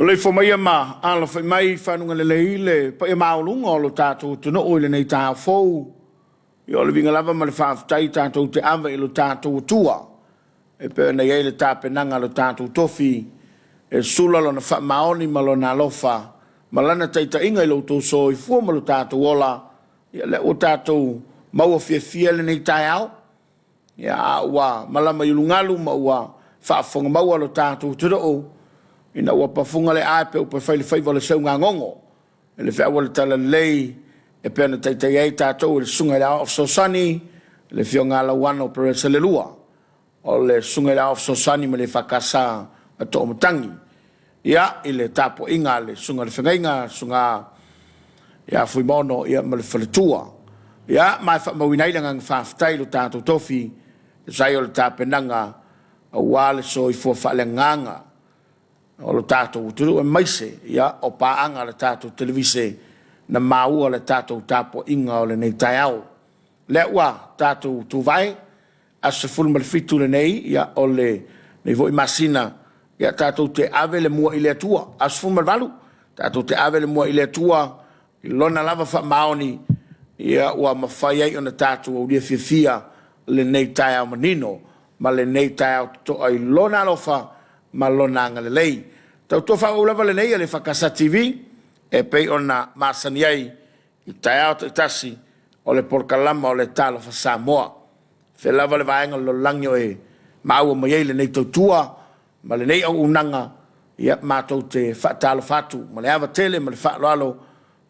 Maleifua maia ma alafai mai i fanuga lelei le paia maualuga o lo tatou atunuu i lenei taeao fou. Ia o le viiga lava ma le faafetai tatou te ave i lo tatou Atua e pei ona i ai le tapenaga a lo tatou tofi e sula lona faamaoni ma lona alofa ma lana taitaiga i lo outou soifua ma lo tatou ola. Ia lea ua tatou maua fiafia lenei taeao, ia a ua malama i ulugalu ma ua faafofoga maua lo tatou atunuu ina ua pafuga le ae pe upu e fai le faiva o le seugagogo i le feau o le talalelei e pei ona taitai ai tatou e le Susuga i le Aoao Fesoasoani, le Afioga ia Lauano Peresa Lealua, o le Susuga i le Aoao Fesoasoani ma le EFKS a Toomatagi. Ia, i le tapuaiga a le Susuga i le Feagaiga, le Susuga ia Fuimaono ia ma le faletua. Ia, ma e faamauina ai le agaga faafetai i lo tatou tofi e tusa ai o le tapenaga aua le soifua faaleagaga o lo tatou atunuu aemaise ia o paaga a le tatou televise na maua le tatou tapuaiga o lenei taeao. Lea ua tatou tuvae aso 17 lenei ia o lenei foi masina ia tatou te ave le mua i le Atua. Aso 18 tatou te ave le mua i le Atua i lona lava faamaoni ia ua mafai ai ona tatou aulia fiafia lenei taeao manino ma lenei taeao totoa i lona alofa ma lona agalelei. Tautua faaauau lava lenei a le EFKS TV e pei ona masani ai i taeao taitasi o le polokalama o le Talofa Samoa. Fea lava le vaega o le lalolagi o e maua mai ai lenei tautua ma lenei auaunaga, ia matou te faatalofa atu ma le ava tele ma le faaaloalo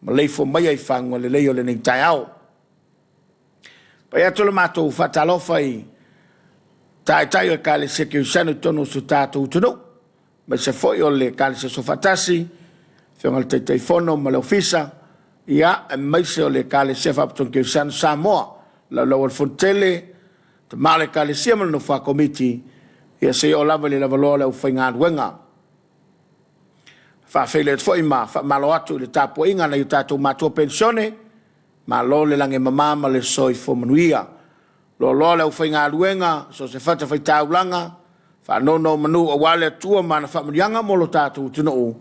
maleifua maia i faguga lelei o lenei taeao. Pai atu le matou faatalofa i taitai o Ekalesia Kerisiano i totonu o si o tatou atunuu, aemaise foi o le Ekalesia Soofaatasi, Afioga i le Taitaifono ma le Ofisa, ia, aemaise o le Ekalesia Faapotopotoga Kerisiano Samoa, Laulau a le Fono Tele, Tama o le Ekalesia ma le Nofo a Komiti, ia seia oo lava i le lavaloa o le aufaigaluega. Faafeiloai atu foi ma faamalo atu i le tapuaiga a nai o tatou matua penisione, malo le lagi e mama ma le soifua manuia. Loaloa le aufaigaluega, so o se fatafaitaulaga, faanonomanu aua le Atua ma ana faamanuiaga mo lo tatou atunuu,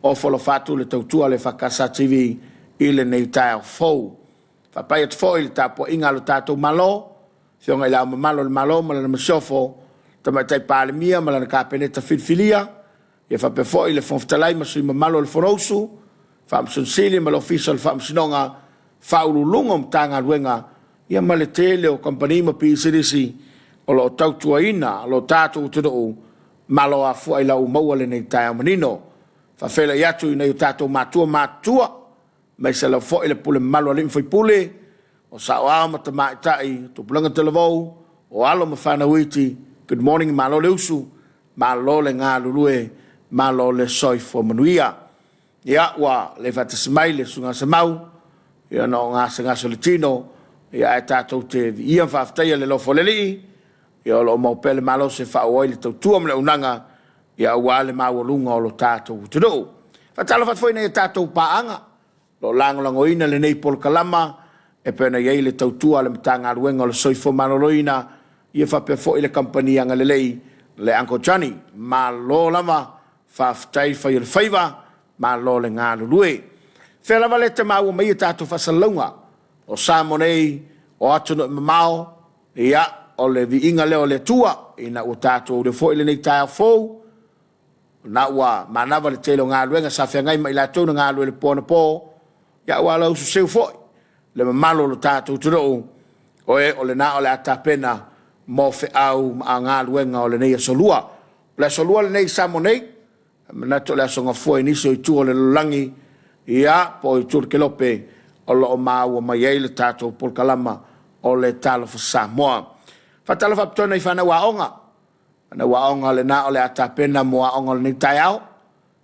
ofo alofa atu le tautua a le EFKS TV i lenei taeao fou. Faapai atu foi i le tapuaiga a lo tatou Malo, Afioga i Le Ao Mamalu o le Malo ma lana Masiofo, Tamaitai Palemia ma lana Kapeneta filifilia, ia faapea foi le Fofoga Fetalai ma sui mamalu o le Fonousu, Faamasino Sili ma le Ofisa o le Faamasinoga, Faauluuluga o Matagaluega, ia ma le tele o kamupani ma pisinisi o lo o tautuaina lo tatou atunuu. Malo afua ailao ua maua lenei taeao manino. Faafeiloai atu i nai o tatou matua matutua, aemaise lava foi le pule mamalu a alii ma faipule, o saoao ma tamaitai, tupulaga talavou, o alo ma fanau iti, good morning, malo le usu, malo le galulue, malo le soifua manuia. Ia, ua le faatasi mai le Susuga Semau, ia ona o gasegase o le tino, ia ae tatou te viia ma faafetaia le alofa o le Alii, ia o lo o maua pea le malosi e faaauau ai le tautua ma le auaunaga, ia aua le maualuga o lo tatou atunuu. Faatalofa atu foi i nai a tatou paaga, o lo o lagolagoina lenei polokalama e pei ona i ai le tautua a le Matagaluega o le Soifua Maloloina, ia faapea foi le kamupani agalelei le Uncle Johnny. Malo lava, faafetai fai o le faiva, malo le galulue. Fea lava le te maua mai a tatou faasalalauga o Samoa nei, o atunuu e mamao, ia, o le viiga lea o le Atua ina ua tatou aulia foi lenei taeao fou, na ua manava le tele o galuega sa feagai ma i latou na galulue i le po anapo, ia ua alaususeu foi le mamalu o lo tatou atunuu, o e o lena o le a tapena mo feau ma galuega o lenei aso Lua. O le aso Lua lenei i Samoa nei, e manatu o le aso gafua i nisi o itu o le lalolagi, ia, po o itu o le kelope o lo o maua mai ai le tatou polokalama o le Talofa Samoa. Faatalofa faapitoa i nai fanau aoga, Fanau aoga lena o le a tapena mo aoga o lenei taeao,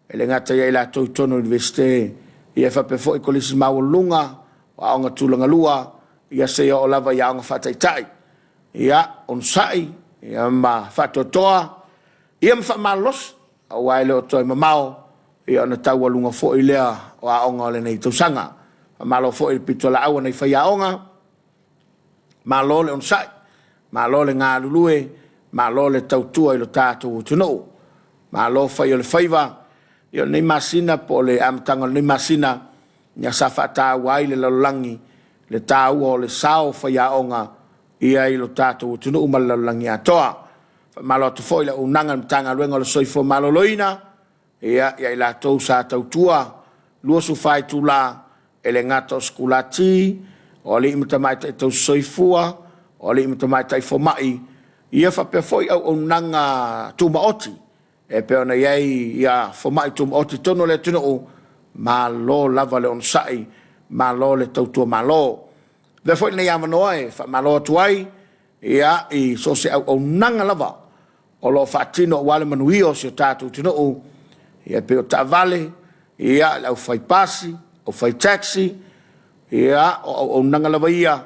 e le gata ia i latou i totonu o Iunivesite, ia faapea foi Kolisi Maualuluga, o aoga tulagalua, ia seia oo lava i aoga faataitai. Ia, onosai, ia ma faatoatoa, ia ma faamalolosi, aua e le o toe mamao, ia ona taualuga foi lea o aoga o lenei tausaga. Faamalo foi i le pitolaau a nai faiaoga, Malo le onosai, malo le galulue, malo le tautua i lo tatou atunuu. Malo fai o le faiva. Ia o lenei masina po o le amataga o lenei masina, ia sa faataua ai le lalolagi le taua o le sao o faiaoga ia i lo tatou atunuu ma le lalolagi atoa. Faamalo atu foi i le auaunaga a le Matagaluega o le Soifua Maloloina, ia i latou sa tautua 24 itula, e le gata o sikulati, o alii ma tamaitai tausisoifua, o alii ma tamaitai fomai, ia faapea foi auaunaga tumaoti e pei ona i ai fomai tumaoti i totonu o le atunuu, malo lava le onosai, malo le tautua malo. Avea foi lenei avanoa e faamalo atu ai i so o se auaunaga lava o lo o faatino aua le manuia o si o tatou atunuu, e pei o taavale, le aufaipasi, aufai taxi, o auaunaga lava ia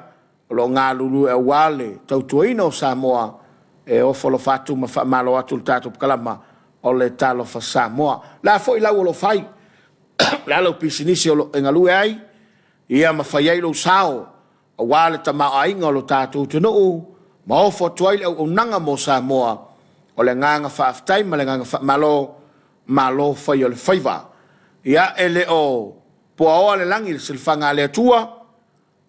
o lo o galulue aua le tautuaina o Samoa. E ofo alofa atu ma faamalo atu le tatou polokalama o le Talofa Samoa. O le a foi lau o lo o fai, o le a lau pisinisi o lo o e galue ai, ia ma fai ai lou sao aua le tamaoaiga o lo tatou atunuu ma ofo atu ai le auaunaga mo Samoa. O le agaga faafetai ma le agaga faamalo, malo fai o le faiva. Ia, e le o puaaoa le lagi i le silafaga a le Atua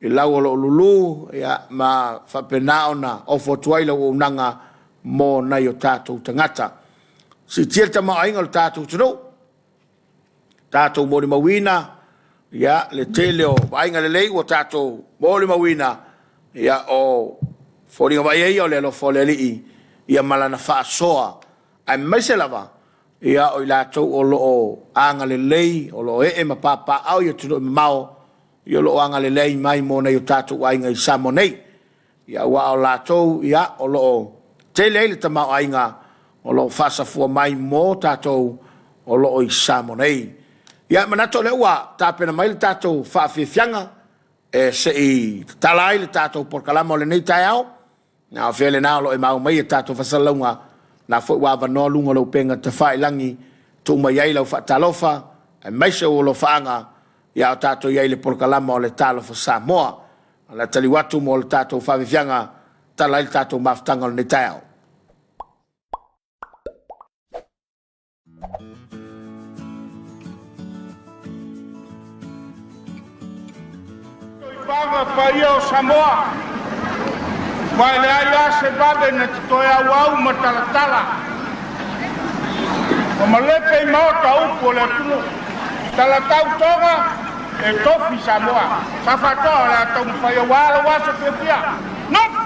i lau o lo o lulu ma faapena ona ofo atu ai le auaunaga mo nai o tatou tagata. Siitia le tamaoaiga o le tatou atunuu, tatou molimauina le tele o vaaiga lelei ua tatou molimauina, o foliga vaaia ia o le alofa o le Alii ma lana faasoa, aemaise lava o i latou o lo o agalelei, o lo o ee ma papaaao i atunuu e mamao, o lo o agalelei mai mo nai o tatou aiga i Samoa nei. Aua o latou o lo o tele ai le tamaoaiga o lo o faasafua mai mo tatou o lo o i Samoa nei. Ia, e manatu o lea ua tapena mai le tatou faafiafiaga e se i tatala ai le tatou polokalama o lenei taeao. A o fea lena o lo o e maua mai e tatou fasalalauga, o lena foi ua avanoa luga o le upega tafailagi, tuu mai ai lau faatalofa, aemaise ou alofaaga, a o tatou i ai i le polokalama o le Talofa Samoa. O le a taliu atu mo le tatou faafiafiaga e tatala ai le tatou mafutaga o lenei taeao. Toifaga paia o Samoa, ma e leai lava se vave na te toe auau ma talatala ma malepe i maota upu o le atunuu. Talatau toga e tofi Samoa. Sa Faatoa o le a taumafai aua lou aso fiafia. Nofo!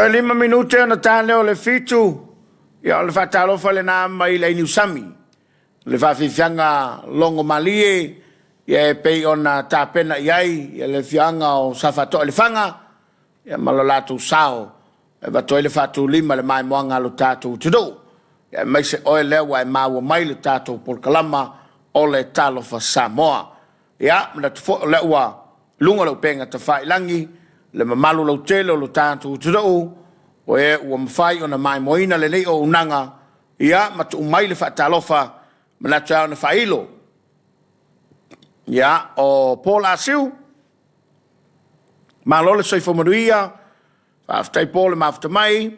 Toe 5 minute ona ta lea o le 7, ia o le faatalofa lena mai le Niusami, le faafiafiaga logo malie, ia e pei ona tapena i ai ia le afioaga o Safaatoa i Lefaga, ia ma lo latou sao e avatu ai le faatulima i le maimoaga a lo tatou atunuu. Ia aemaise oe lea ua e maua mai le tatou polokalama o le Talofa Samoa. Ia, manatu foi o lea ua luga o le upega tafailagi le mamalu lautele o lo tatou atunuu, o e ua mafai ona maimoaina lenei auaunaga, ia ma tuu mai le faatalofa, manatu e ao ona faailo. Ia, o Paul Asiu, malo le soifua manuia, faafetai Paul le mafuta mai.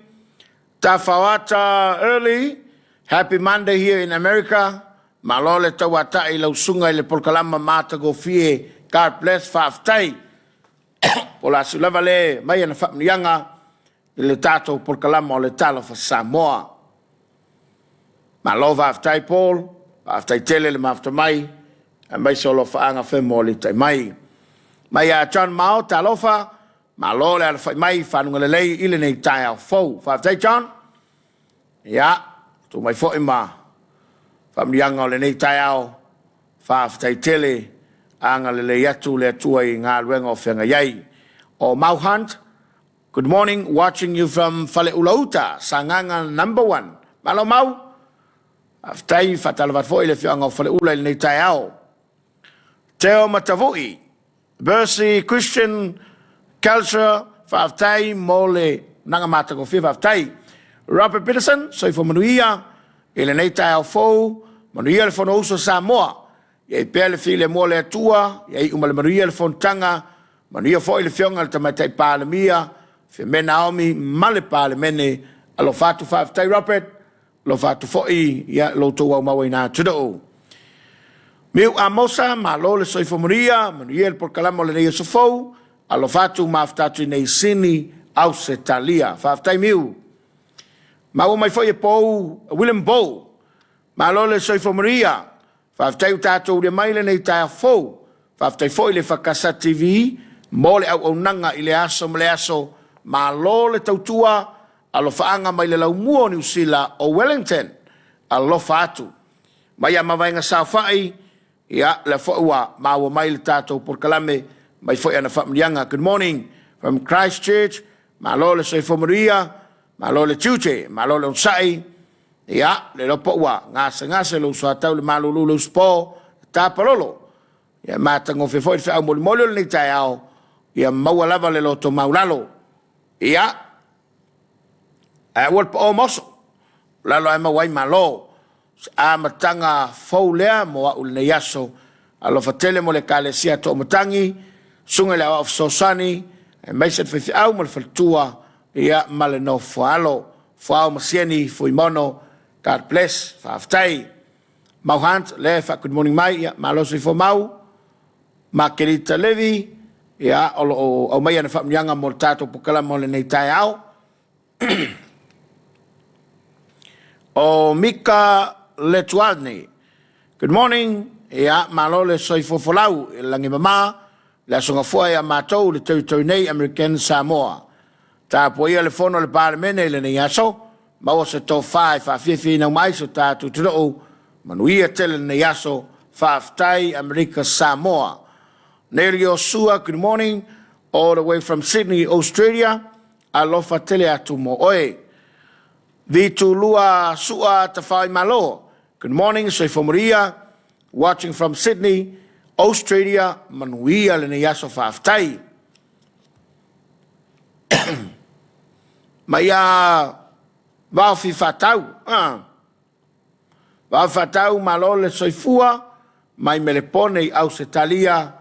Tafaoata Early, happy Monday here in America. Malo le tauatai i lau susuga i le polokalama matagofie. God bless, faafetai. Paul Asiu lava le mai ana faamanuiaga i le tatou polokalama o le Talofa Samoa. Malo faafetai Paul, faafetai tele le mafuta mai, aemaise o alofaaga femolitai mai. Mai ia John Mao, talofa, malo le alafai mai, fanuga lelei i lenei taeao fou. Faafetai John. Ia, tuu mai foi ma faamanuiaga o lenei taeao, faafetai tele, agalelei atu le Atua i galuega o feagai ai. O Mau Hunt, good morning, watching you from Faleula-uta, Sagaga number 1. Malo Mau, faafetai, faatalofa atu foi i le afioaga o Faleula i lenei taeao. Teo Matavui, Bercy Christian Culture, faafetai mo le naga matagofie, faafetai. Robert Peterson, soifua manuia i lenei taeao fou, manuia le Fonousu a Samoa. Ia i pea le filemu o le Atua, ia iu ma le manuia le fonotaga, manuia foi le afioga i le Tamaitai Palemia, Fiame Naomi ma le Palemene. Alofa atu, faafetai Robert, alofa atu foi ia lo outou aumau ina atunuu. Miu Amosa, malo le soifua manuia, manuia le polokalama o lenei aso fou, alofa atu mafuta atu i nei Sini, Ausetalia. Faafetai Miu. Maua mai foi e pou William Bow, malo le soifua manuia, faafetai ua tatou ulia mai lenei taeao fou, faafetai foi le Fakasa TV mo le auaunaga i le aso ma le aso, malo le tautua, alofaaga mai le laumua o Niu Sila o Wellington, alofa atu. Mai ia Mavaega Saofai, ia, lea foi ua maua mai le tatou polokalame, mai foi ana faamanuiaga. Good morning from Christchurch, malo le soifua manuia, malo le tiute, malo le onosai, ia, le iloa po ua gasegase lou soatau le malulu le usupo, tapalolo. Ia matagofie foi le feau molimoli o lenei taeao, ia maua lava le loto maulalo. Ia, ae aua le pao ma oso, lalo ae maua ai malo. Se amataga fou lea mo au lenei aso. Alofa tele mo le Ekalesia Toomatagi, susuga i le Aoao Fesoasoani, aemaise le faifeau ma le faletua, ia ma le nofoalo. Fuao ma Sieni, Fuimono, God bless, faafetai. Mau Hunt, le fa good morning mai, ia malo soifua mau. Makerita Levi, ia o lo o aumai ana faamanuiaga mo le tatou polokalama o lenei taeao. O Mika Letualni, good morning, ia malo le soifua folau i le lagi mama, le aso gafoa ia matou le territory nei American Samoa. Tapuaia le fono a le Palemene i lenei aso, maua se tofa e faafiafiaina uma ai so tatou atunuu, manuia tele lenei aso, faafetai Amerika Samoa. Neri Osua, good morning, all the way from Sydney, Australia, alofa tele atu mo oe. Vitulua Sua Tafai Malo, good morning, soifua manuia, watching from Sydney, Australia, manuia lenei aso, faafetai. Mai ia Vaofi Faatau, Vaofi Faatau, malo le soifua, mai Melepone i Ausetalia,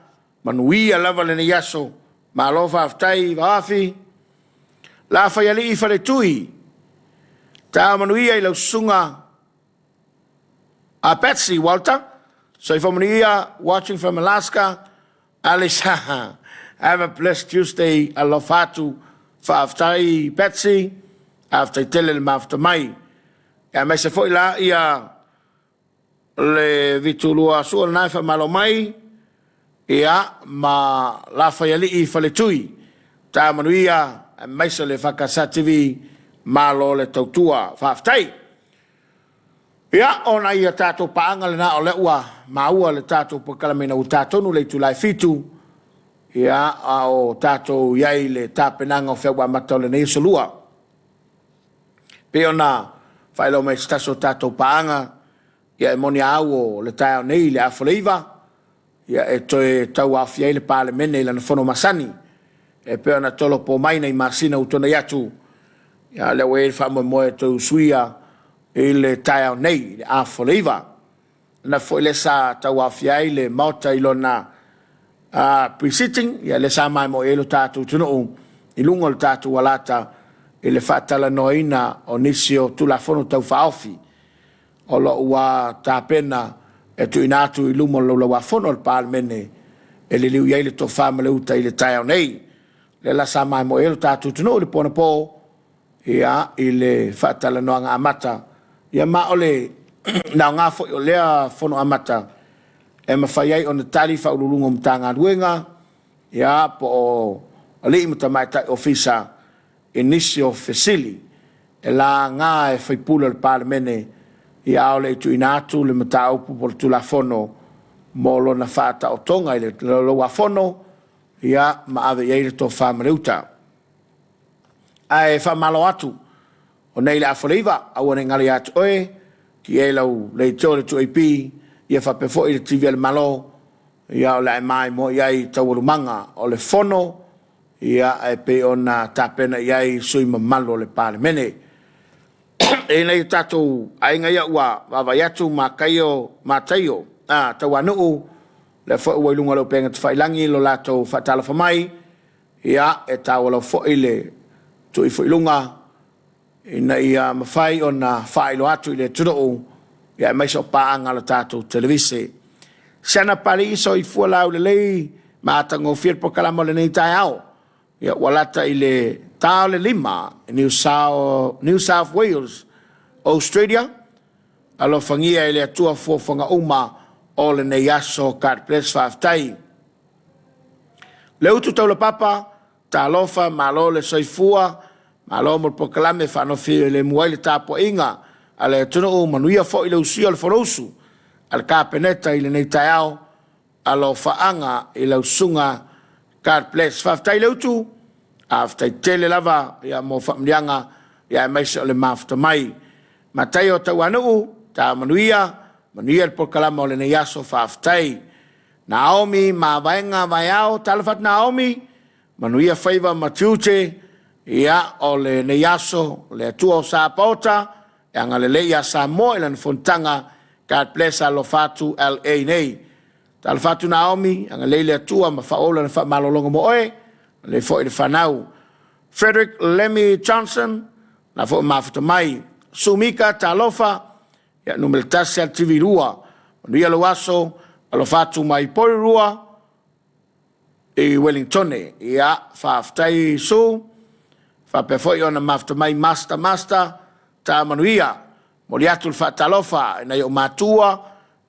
manuia lava lenei aso, malo faafetai Vaofi. La Faialii Faletui, taeao manuia i lau susuga a Patsy Walter, soifua manuia, watching from Alaska, Alice, have a blessed Tuesday, alofa atu, faafetai Patsy, faafetai tele le mafuta mai. Aemaise foi la ia le Vitulua Sua lena e faamalo mai, ia ma la Faialii Faletui, taeao manuia. aemaise le EFKS TV, malo le tautua. Faafetai. Ia, o nai a tatou paaga lena o lea ua maua le tatou polokalame ua ta tonu le itula e 7, ia, a o tatou i ai i le tapenaga o feau amata o lenei aso Lua. Pei ona faailoa mai e se tasi o tatou paaga, ia e moni a au o le taeao nei i le 8:30, ia e toe tauaofia ai le Palemene i lana fono masani e pei ona tolopo mai nai masina ua tuanai atu. Ia, lea ua i ai le faamoemoe e toe usuia i le taeao nei i le 8:30. Na foi lea sa tauaofia ai le Maota i lona pre-sitting, ia lea sa maimoa i ai lo tatou atunuu i luga o le tatou alata i le faatalanoaina o nisi o Tulafono Tau Faaofi o lo o ua tapena e tuuina atu i luma o le Laulau-a-Fono a le Palemene e liliu i ai le tofa ma le uta i le taeao nei. Lea la sa maimoa i ai lo tatou atunuu i le po anapo, ia, i le faatalanoaga amata, ia ma o le aoga foi o lea fono amata e mafai ai ona tali faauluuluga o Matagaluega, ia, po o alii ma tamaitai ofisa i nisi o fesili e laga e sui usufono o le Palemene, ia a o le i tuuina atu le mataupu po o le Tulafono mo lona faataotoga i le Laulau-a-Fono, ia, ma ave i ai le tofa ma le uta. Ae faamalo atu o nei le 8:30, aua ne i galo ia te oe, ki e lau leitio le 2AP, ia faapea foi le TV a le Malo, ia o le a e maimoa i ai i taualumaga o le fono, ia e pei ona tapena i ai sui usufono mamalu o le Palemene. E i ai nai o tatou aiga ia ua vaavaai atu, Mataio, Mataio, Tauanuu, lea foi ua i luga o le upega tafailagi lo latou faatalofa mai, ia e taua foi le tuu ifo i luga ina ia mafai ona faailoa atu i le atunuu, ia aemaise o paaga a le tatou televise. Siana Papalii, soifua laulelei ma atagofie le polokalame o lenei taeao. Ia ua lata i le ta o le 5 New South Wales, Australia. Alofagia e le Atua fuafuaga uma o lenei aso. God bless, faafetai. Le utu taulapapa, talofa, malo le soifua, malo mo le polokalame faanofi le muai le tapuaiga a le atunuu, manuia foi le usuia o le Fonousu a le Kapeneta i lenei taeao, alofaaga i lau susuga, God bless. Faafetai le utu, faafetai tele lava ia mo faamanuiaga, ia aemaise o le mafuta mai. Mataio Tauanuu, ta manuia, manuia le polokalame o lenei aso, faafetai. Naomi Mavaega Vaeao, talofa atu Naomi, manuia faiva ma tiute, ia o lenei aso, le Atua o Sapaota, e agalelei ia Samoa i lana fonotaga, God bless, alofa atu LA nei. Talofa atu Naomi, agalelei le Atua ma faaauau lana faamalologa mo oe, agalelei foi i le fanau. Frederick Lemmy Johnson, na foi mafuta mai. Sumika, talofa, ia numera 1 al TV 2, manuia lou aso, alofa atu mai Porirua i Wellingtone. Ia, faafetai Su, faapea foi ona mafuta mai Master Master, ta manuia, moli atu le faatalofa i nai ou matua,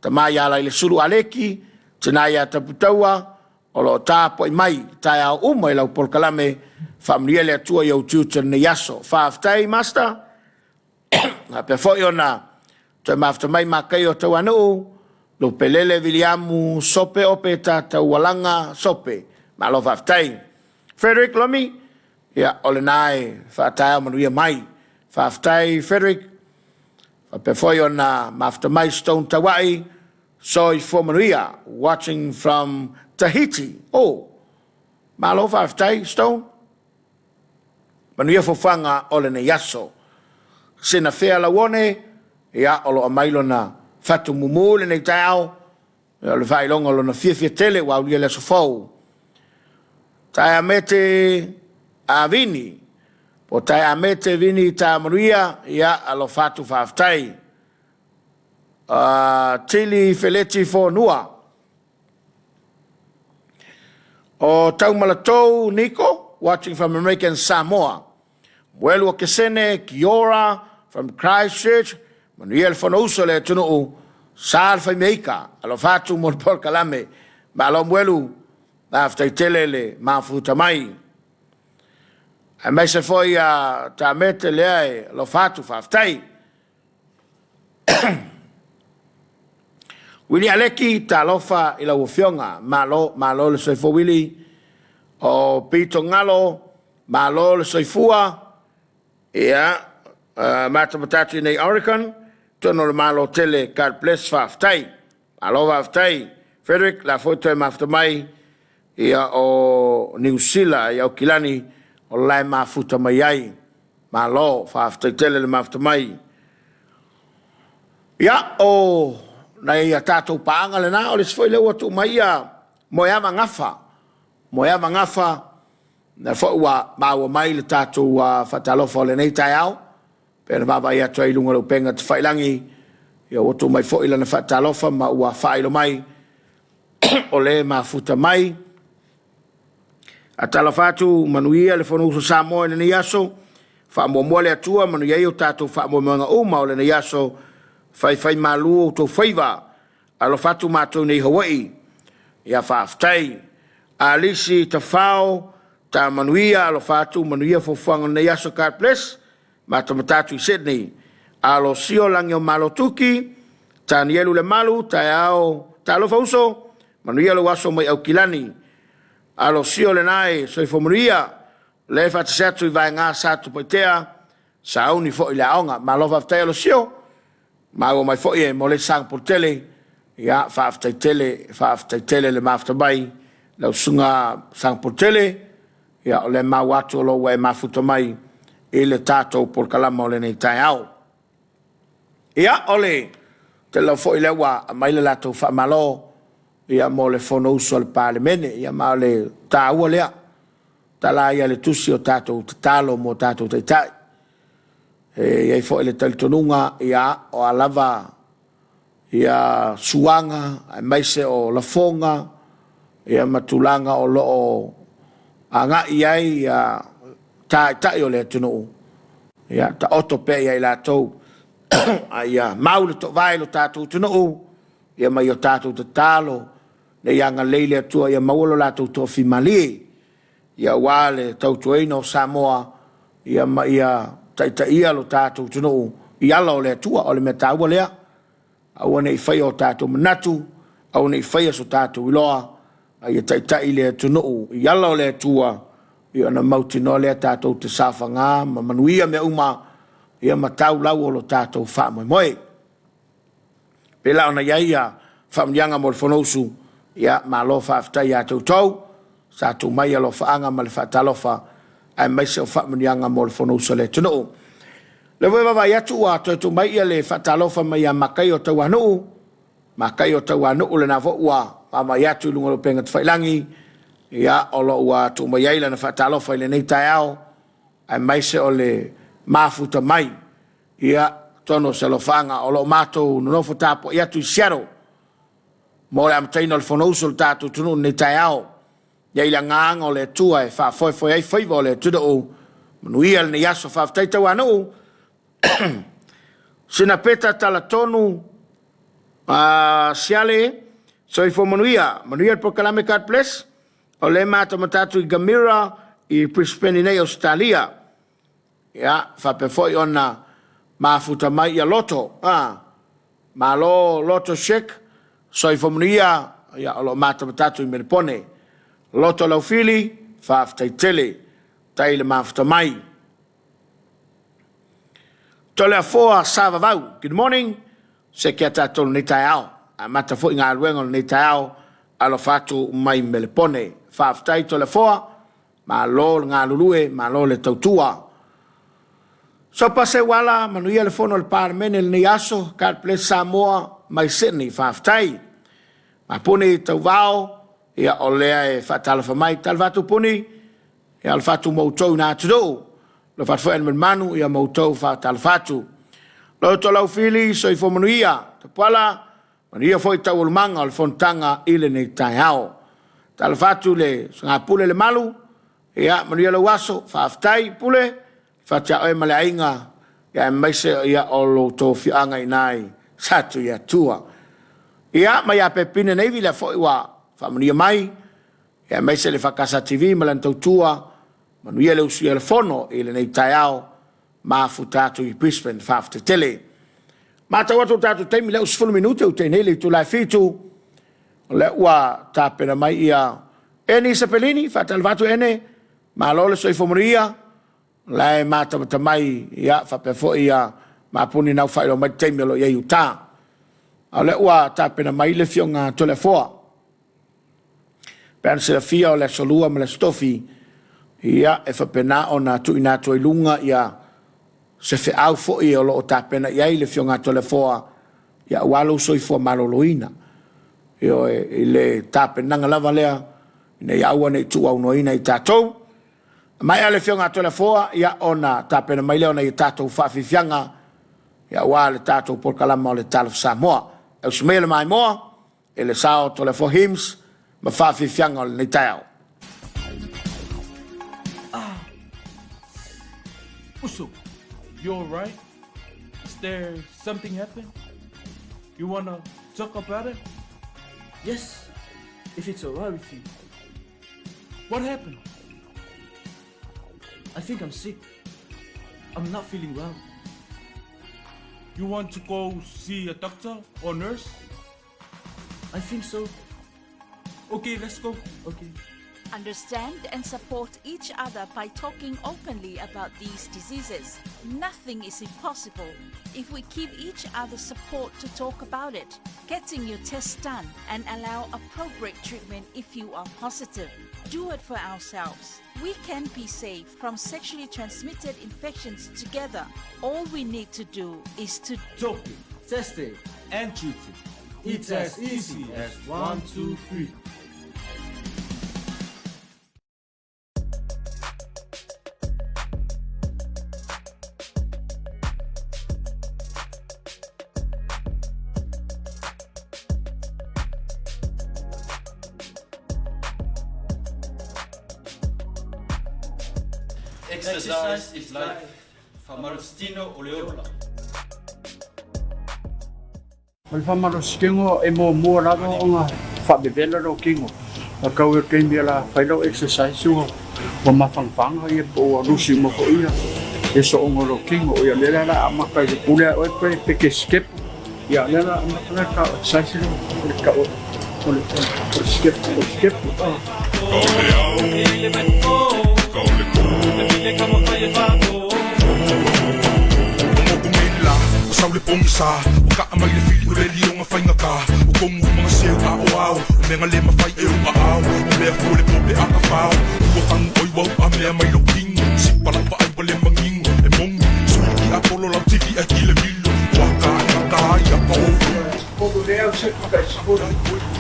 tama ia Lailesulu Aleki, tina ia Taputaua, o lo o tapuai mai taeao uma i lau polokalame, faamanuia le Atua i ou tiute o lenei aso. Faafetai Master, faapea foi ona toe mafuta mai Mataio Tauanuu, Lupelele Viliamu, Sope Ope Tataualaga Sope, malo faafetai. Frederick Lomi, ia o lena e faataeao manuia mai. Faafetai Frederick, faapea foi ona mafuta mai Stone Tauai, soifua manuia, watching from Tahiti. Oh, malo faafetai Stone. Manuia fofaga o lenei aso. Sina fea lauone, ia o lo o aumai lona fatu mumu lenei taeao, ia, o le faailoga o lona fiafia tele ua aulia le aso fou. Taeamete a Vini, po Taeamete Vini ta manuia, ia alofa atu faafetai. Tili Feleti Fonua. O Taumalatou Nico, watching from American Samoa. Welu o Kesene, Kiora, from Christchurch, manuia le Fonousu a le atunuu, sa le faimeika, alofa atu mo le polokalame. Malo Mwelu, faafetai tele le mafuta mai. Aemaise foi ia Tamete lea e alofa atu, faafetai. Wili Aleki, talofa i lau afioga. Malo, malo le soifua Wili. O Pito Galo, malo le soifua. Ia, uh, matamata atu i nei Oregon, tonu o le malo tele, God bless, faafetai. Malo faafetai. Frederick, la foi toe mafuta mai ia o Niu Sila i Aukilani o la e mafuta mai ai. Malo, faafetai tele le mafuta mai. Ia, o nai a tatou paaga lena, o le isi foi lea ua tuu mai ia Moeava Gafa. Moeava Gafa, lea foi ua maua mai le tatou faatalofa o lenei taeao, pe na vaavaai atu ai i luga o le upega tafailagi, ia ua tuu mai foi lana faatalofa ma ua faailo mai o le mafuta mai. Atalofa atu, manuia le Fonousu Samoa i lenei aso. Faamuamua le Atua, manuia ai o tatou faamoemoega uma o lenei aso. Faifai malu outou faiva. Alofa atu matou nei Hawaii. Ia faafetai. Alisi Tafao, ta manuia, alofa atu, manuia fuafuaga o lenei aso. God bless. Matamata atu i Sydney. Alo sio lagi o Malotuki, Tanielu Lemalu, taeao, talofa uso, manuia lou aso mai Aukilani. Alo sio lena e soifua manuia, le faatasi atu i vaega sa Tupaitea, sauni foi i le aoga. Malo faafetai alo sio, maua mai foi e mo le sang tele. Ia, faafetai tele, faafetai tele le mafuta mai lau susuga Sagapolutele. Ia, o lea e maua atu o lo o ua e mafuta mai i le tatou polokalama o lenei taeao. Ia, o le tele lava foi lea ua aumai le latou faamalo ia mo le Fonousu a le Palemene. Ia, ma o le taua lea. Tala ia le tusi o tatou tatalo mo tatou taitai. E i ai foi le talitonuga, ia, o a lava ia suaga aemaise o lafoga ia ma tulaga o lo o agai i ai ia taitai o le atunuu, ia taoto pea ia i latou a ia mau le toavae i lo tatou atunuu ia ma ia tatou tatalo ina ia agalelei le Atua ia maua lo latou toafimalie ia aua le tautuaina o Samoa ia ma ia taitaia lo tatou atunuu i ala o le Atua. O le mea taua lea, aua ne i faia o tatou manatu, aua ne i faia so tatou iloa, a ia taitai le atunuu i ala o le Atua, ia ona mautinoa lea tatou te saofaga ma manuia mea uma, ia ma tau lau o lo tatou faamoemoe. Pei la ona i ai ia faamanuiaga mo le Fonousu, ia malo faafetai ia te outou sa tuu mai alofaaga ma le faatalofa aemaise o faamanuiaga mo le Fonousu a le atunuu. Lea foi e vaavaai atu ua toe tuu mai ia le faatalofa mai ia Makaia o Tauanuu, Makaia o Tauanuu lena foi ua vaavaai atu i luga o le upega tafailagi, ia o lo o ua tuu mai ai lana faatalofa i lenei taeao aemaise o le mafuta mai. Ia, atonu o se alofaaga o lo o matou nonofo tapuai atu i Seattle mo le amataina o le Fonousu o le tatou atunuu i lenei taeao. Ia i le agaga o le Atua e faafoefoe ai faiva o le atunuu. Manuia lenei aso. Faafetai Tauanuu. Sina peta talatonu Siale, soifua manuia. Manuia le polokalame God bless. O lea e matamata atu i Gamira i Brisbane nei Ausetalia. Ia, faapea foi ona mafuta mai ia Loto. A, malo Loto Sheik, soifua manuia, ia, o lo o matamata atu i Melepone. Loto Laufili, faafetai tele, tai le mafuta mai. Toleafoa Savavau, good morning, se kia tatou lenei taeao. Amata foi galuega o lenei taeao, alofa atu mai Melepone. Faafetai Toleafoa, Malo le galulue, malo le tautua. Sopa Seuala, manuia le fono a le Palemene i lenei aso. God bless Samoa mai Sydney. Faafetai. Mapuni Tauvao, ia o lea e faatalofa mai. Talofa atu Puni, ia alofa atu ma outou i na atunuu. Alofa atu foi Aliimalemanu, ia ma outou faatalofa atu. Loto Laufili, soifua manuia. Tapuala, Manuia foi taualumaga o le fonotaga i lenei taeao. Talofa atu i le Sgapule Lemalu, ia manuia lou aso, faafetai Pule, fati a oe ma le aiga, ia aemaise ia o lo outou afioaga i ina i Satuiatua. Ia ma ia Pepine Navy lea foi ua faamanuia mai, ia aemaise le Fakasa TV ma lana tautua. Manuia le usuia o le fono i lenei taeao, mafuta atu i Brisbane. Faafetai tele. Matau atu o tatou taimi lea ua 10 minute ua tea nei le itula e 7, o lea ua tapena mai ia Eni Sepelini. Faatalofa atu Ene, malo le soifua manuia, o la e matamata mai, ia faapea foi ia Mapuni na faailoa mai le taimi o lo o i ai i uta. A o lea ua tapena mai le afioga Toleafoa. Pe ana silafia o le Aso Lua ma le Aso Tofi, ia, e faapena ona tuuina atu ai i luga ia se feau foi o lo o tapena i ai le afioga a Toleafoa, ia aua lou soifua maloloina. Ioe, i le tapenaga lava lea, ina ia aua ne i tuuaunoaina i tatou. Maea le afioga a Toleafoa, ia ona tapena mai lea o nai a tatou faafiafiaga, ia aua le tatou polokalama o le Talofa Samoa. Ausi maia le maimoa e le sao Toleafoa Hymns ma faafiafiaga o lenei taeao. Uso, you alright? Is there something happen? You wanna talk about it? Yes, if it's alright with you. What happened? I think I'm sick. I'm not feeling well. You want to go see a doctor or nurse? I think so. Okay, let's go. Okay. Understand and support each other by talking openly about these diseases. Nothing is impossible if we give each other support to talk about it. Getting your test done and allow appropriate treatment if you are positive. Do it for ourselves. We can be safe from sexually transmitted infections together. All we need to do is to Talk it Test it. and treat it. It's as easy as 1, 2, 3. Exercise is life. Faamalositino o le ola. O le faamalositino e muamua lava ona faavevela lou tino. A tau i le taimi o le a fai lau exercise ua ua mafanafana ia po ua lusi uma foi ia le sooga o lou tino. Ia o lea la o le a amata i le pule a oe pe pe te step. Ia o lea la o le a amata le ta exercise lea o le tau o le o le step o le step.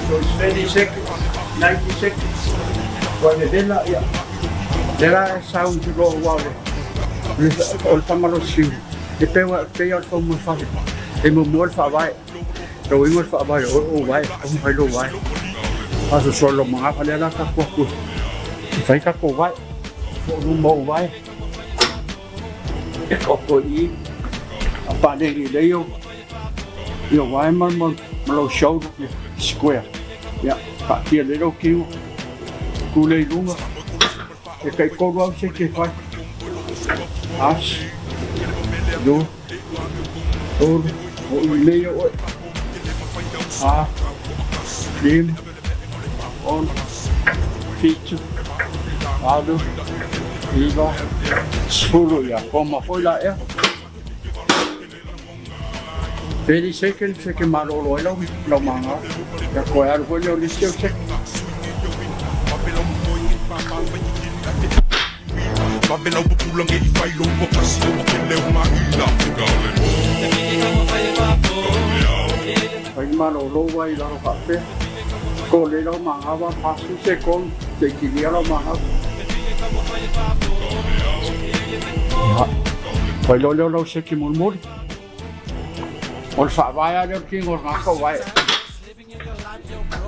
So it's 30 seconds, 90 seconds. Ua vevela, ia. Lea la e sau i loa ua o le, o le faamalosiu, e pei ua pei lava o le faumafale. E muamua le faavae, lou igoa le faavae o oe o ou vae, taumafai lou vae. Faasoasoa lou magafa lea la tatou atu e fai tatou vae. Po o luma o ou vae, e taoto i i, a paleni lelei ou Ia wae ma, ma, ma lou shoulder ia square. Ia, taatia lelei lou tino, tu lea i luga, e tai tolu au seke e fai. Asi, lua, tolu, o i lelei ia oe. A, lima, ono, fitu, valu, iva, sefulu, ia koma foi la ea. 30 seconds e ke malolo ai lau lau maga. Ia koe alu foi lea o le isi au seke. Fai le malolo ua i lalo faapea. Ko lei lau maga wa pasu sekon se i kilia lau maga. Ia, fai loa lea o lau seke mulimuli. O le faavae lava lea o le tino o le tagata o vae.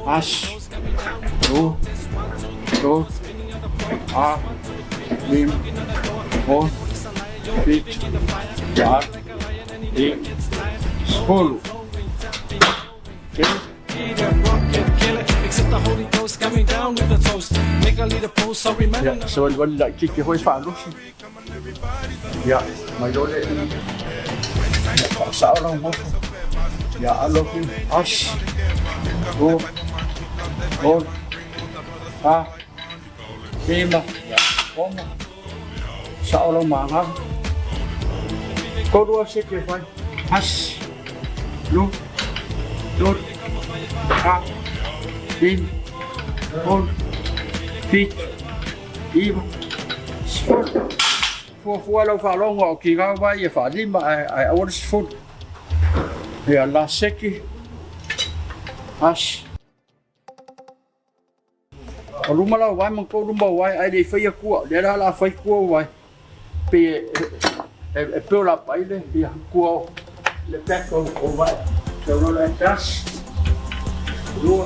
Tasi, lua, tolu, fa, lima, ono, fito, valo, dimy, sefolo. Telo. Ia, savalivali laitiiti foi faalosi. Ia, mai loa lea i i, ia faasao lau gofo. Ia, alo atu, tasi, lua, tolu, fa, lima, ia, ono, sao lau magalo. Tolu lava seke e fai, tasi, lua, tolu, fa, lima, ono, fitu, iva, sefulu. Fuafua lau faalogo a o kigao vai e faalima ae ae aua le sefulu. Ia last seki, tasi. O luma lau vae ma kou luma o vae ae le i faia kua, lea la o le a fai kua o vae. Pei e e e build up ai le ia kua o le back o o vae. Sau loa lea tasi, lua,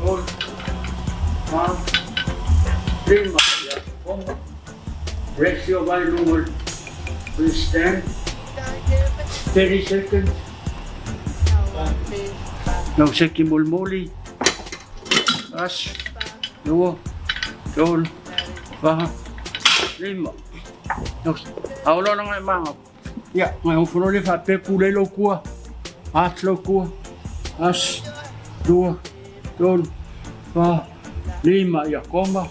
tolu, fa, lima, ia ono. Rest your vae luga o le stand, 30 seconds. Lau seki molimoli, tasi, lua, tolu, fa, lima. Ao loa langa e maga. Ia, ngai ofo loa lea faapea pulei lou kua, ati lou kua, tasi, lua, tolu, fa, lima, ia koma,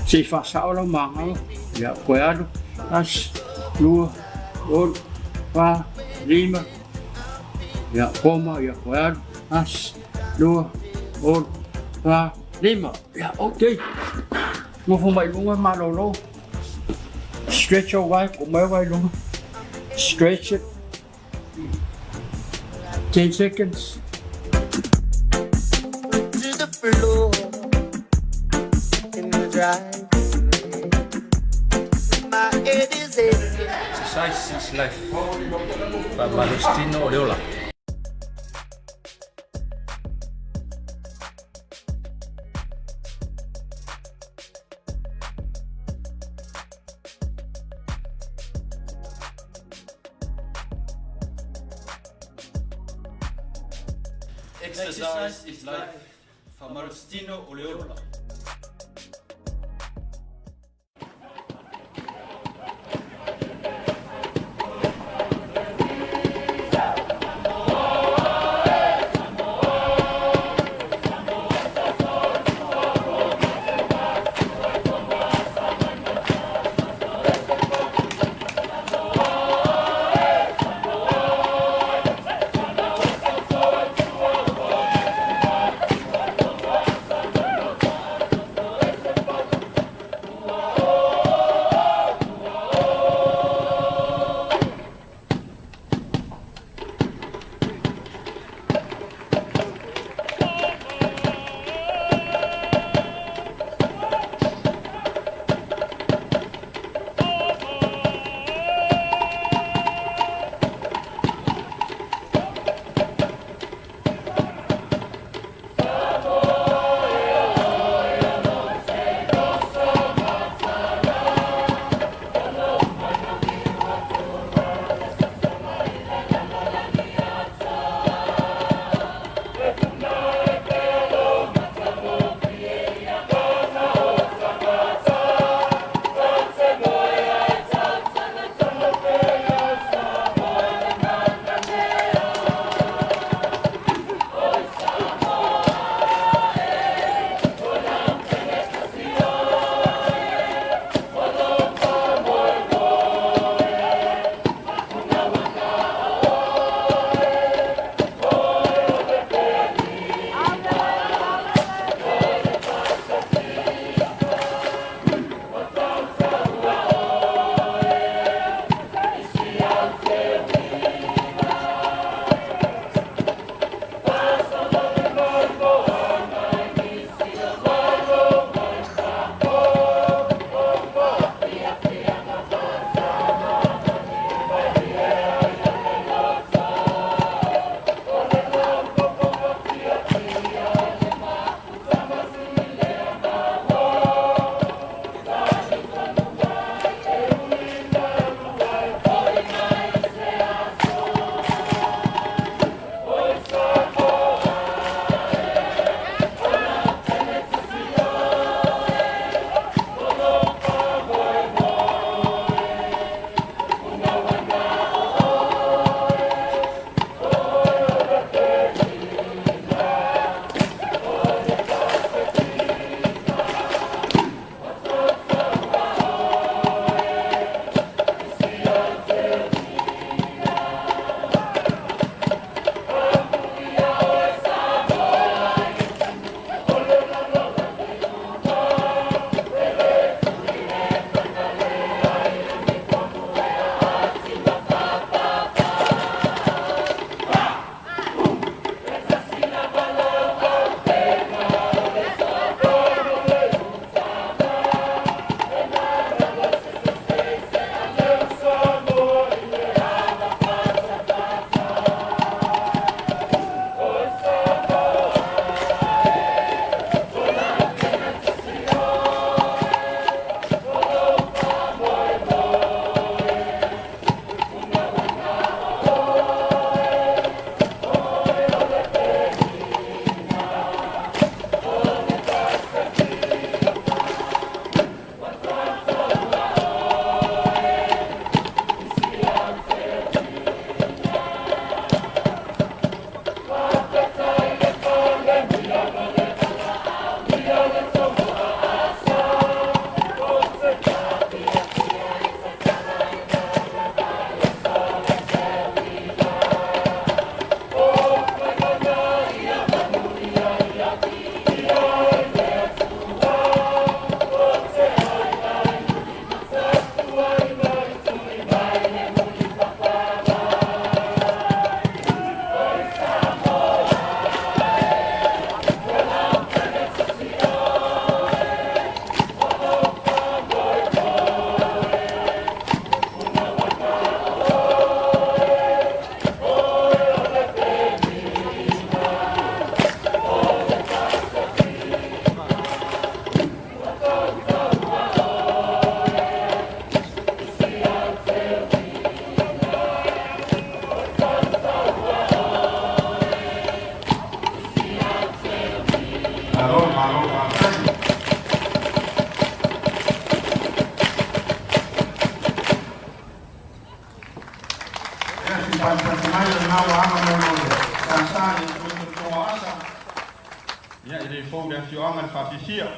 se i faasao lau magalo, ia koe alu, tasi, lua, tolu, fa, lima, ia koma, ia koe alu, tasi, lua, tolu, fa, lima, ia ok. Nofo mai luga malolo. Stretch your wae, ko mai wae luga. Stretch it. 10 seconds. To the floor in the drive. My head is aching. Exercise is life. Faamalositino o le ola. Exercise is life. Faamalositino o le ola. tasi panipani mai o lena ua aga mai mo le sa i le Toga Asa. Ia, e le fou le afioaga le faafiafia.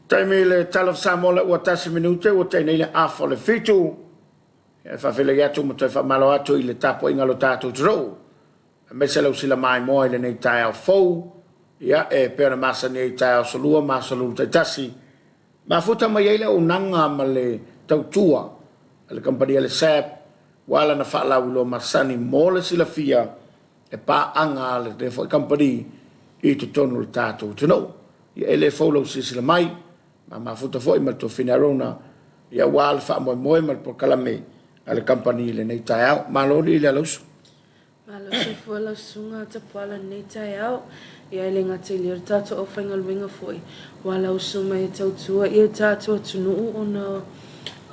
Taimi i le Tala of Samoa le ua tasi minute ua tea nei le afa o le fitu. E faafeiloai atu ma toe faamalo atu i le tapuaiga a lo tatou atunuu aemaise lau sila maimoa i lenei taeao fou, ia, e pei ona masani ai i taeao aso Lua ma aso Lulu taitasi. Mafuta mai ai le auaunaga ma le tautua a le kamupani a le SAB ua ala ona faalauiloa masani mo le silafia e paaga a lenei foi kamupani i totonu o le tatou atunuu. Ia e le fou lau silasila mai, ma mafuta foi ma le Tuafine Arona, ia aua le faamoemoe ma le polokalame a le kamupani i lenei taeao. Malo alii le alausu. Malo soifua lau susuga Tapuala lenei taeao. Ia e le gata i lea o le tatou aufaigaluega foi ua lausu mai e tautua ia tatou atunuu ona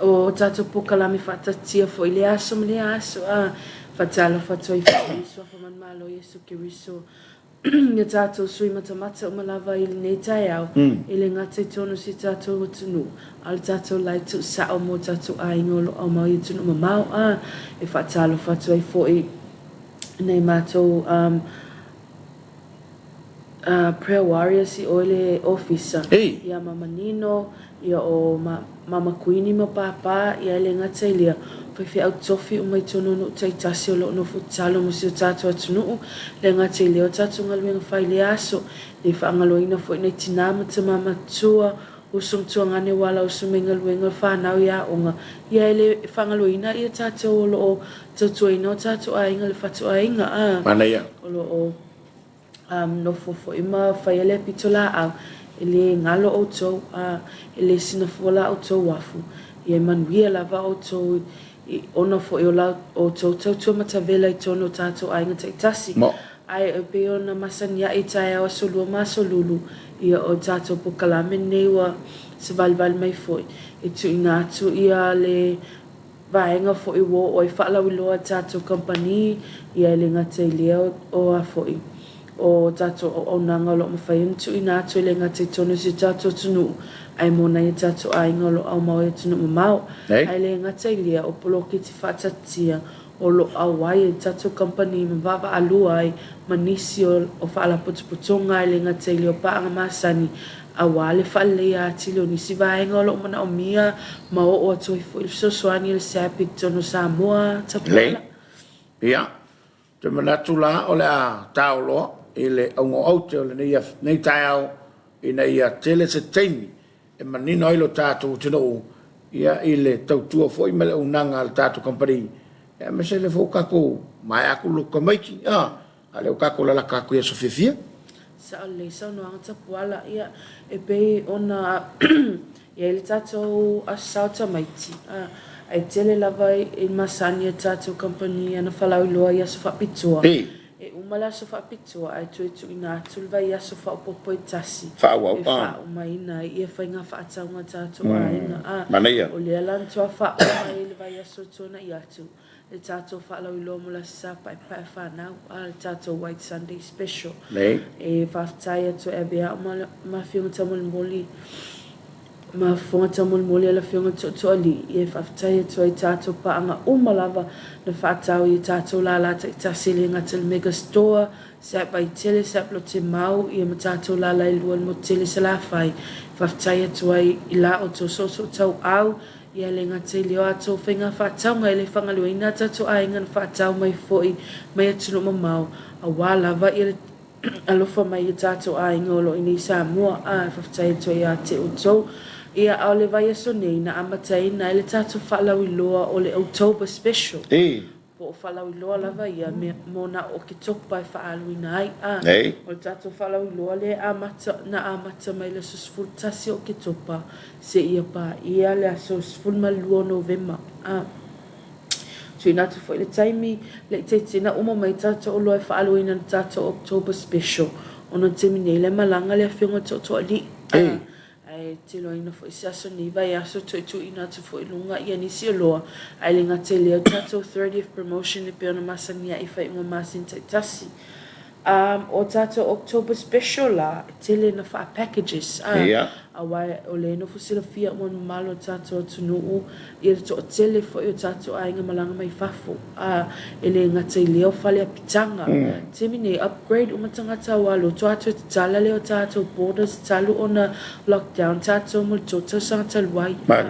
o tatou polokalame faatatia foi i lea aso ma lea aso. A faatalofa atu ai foi i Suafa Manumalo Iesu Keriso ia tatou sui matamata uma lava i lenei taeao, e le gata i totonu o si tatou atunuu, a o le tatou lae tuusao mo tatou aiga o lo o aumau i atunuu mamao, a e faatalofa atu ai foi i nai matou prayer warriors i o i le ofisa, ia Mama Nino, Ia o Mama Kuini ma Pāpā, ia e le gata i lea, faifeau tofi uma i tonu o nuu taitasi o lo o nofo tatalo mo si o tatou atunuu, le gata i lea o tatou galuega fai i lea aso, le faagaloina foi nai tinā ma tamā matua, uso ma tuagane ua ala uso mai galuega o fanau i aoga, ia e le faagaloina ia tatou o lo o tautuaina o tatou aiga le fatuaiga, a o lo o. Nofo foi ma faia lea pitolaau, e le galo outou, a e le sina fua la outou afu, ia e manuia lava outou i ona foi o la outou tautua matavela i tonu o tatou aiga taitasi. Ae e pei ona masani aʻe i taeao aso lua ma aso lulu, ia o tatou pokalame nei ua savalivali mai foi, e tuuina atu ia le vaega foi ua oo ai faalauiloa a tatou kamupani, ia e le gata i lea o a foi o tatou auaunaga o lo o mafai ona tuuina atu e le gata i totonu o si o tatou atunuu ae mo nai o tatou aiga o lo o aumau i atunuu mamao. Ae le gata i lea o poloketi faataatitia o lo o auai ai tatou kamupani ma vaavaalua ai ma nisi o faalapotopotoga e le gata i lea o paaga masani aua le faaleleia atili o nisi vaega o lo o manaomia ma oo atu ai foi le fesoasoani a le SAP i totonu o Samoa. Lelei. Tapuala. Ia, ou te manatu la o le a taoloa i le auga o aute o lenei taeao ina ia tele se taimi e manino ai lo tatou atunuu ia i le tautua foi ma le auaunaga a le tatou kamupani, aemaise lea foi ua tatou maea atu le lotu tamaiti, a lea ua tatou lalata atu i aso fiafia. Sao lelei saunoaga Tapuala, ia e pei ona i ai le tatou aso sao tamaiti, a ae tele lava i masani a tatou kamupani ana falauiloa i aso faapitoa. E uma le aso faapitoa ae toe tuuina atu le vaiaso faaopoopo e tasi Faaauau, e a. faaaumaina ai ia faiga faatauga a tatou aiga. A Manaia. o lea la na toa faauma ai le vaiaso e tuanai atu le tatou faalauiloa mo le Aso Sa Paepae Fanau, a le tatou White Sunday Special. Nei. E faafetai atu e avea au ma ma Afioga Taumolimoli ma Fofoga Taumolimoli a le Afioga i le Tootooalii, ia e faafetai atu ai i tatou paaga uma lava na faatau i a tatou lala taitasi e le gata i le Mega Store, Sap Vaitele, Sap Lotemau, ia ma tatou lala e lua i le Motutele i Salafai. Faafetai atu ai i la outou soosootauau, ia e le gata i lea o atou faiga faatauga e le faagaloina a tatou aiga na faatau mai foi mai atunuu mamao aua lava ia le alofa mai i o tatou aiga o lo o i nei i Samoa. A, faafetai atu ai ia te outou. Ia, a o le vaiaso nei na amataina ai le tatou faalauiloa o le October Special. Po o faalauiloa lava ia mea mo na o Oketopa e faaaluina ai. A, o le tatou faalauiloa lea e amata, na amata mai le aso 11 o Oketopa seia paia le aso 12 o Novema. A. Tuuina atu foi le taimi le i teitei na uma mai tatou oloa e faaaluina le tatou October Special ona o le taimi nei la e malaga le afioga i le Tootooalii. A, ae tiloina foi se aso nei vaiaso toe tuuina atu foi i luga ia nisi oloa ae le gata i lea o le tatou 30th promotion e pei ona masani ai i faaiuga masina taitasi. Um, o tatou October Special la, e tele na faa-packages. A, Ia. Aua o lea e nofo silafia uma le mamalu o le tatou atunuu ia le toatele foi o tatou aiga malaga mai fafo, a e le gata i lea o fale apitaga. Taimi nei, upgrade uma tagata aua loto atu e tatala lea o tatou borders talu ona lockdown tatou mo le tou tausaga talu ai. A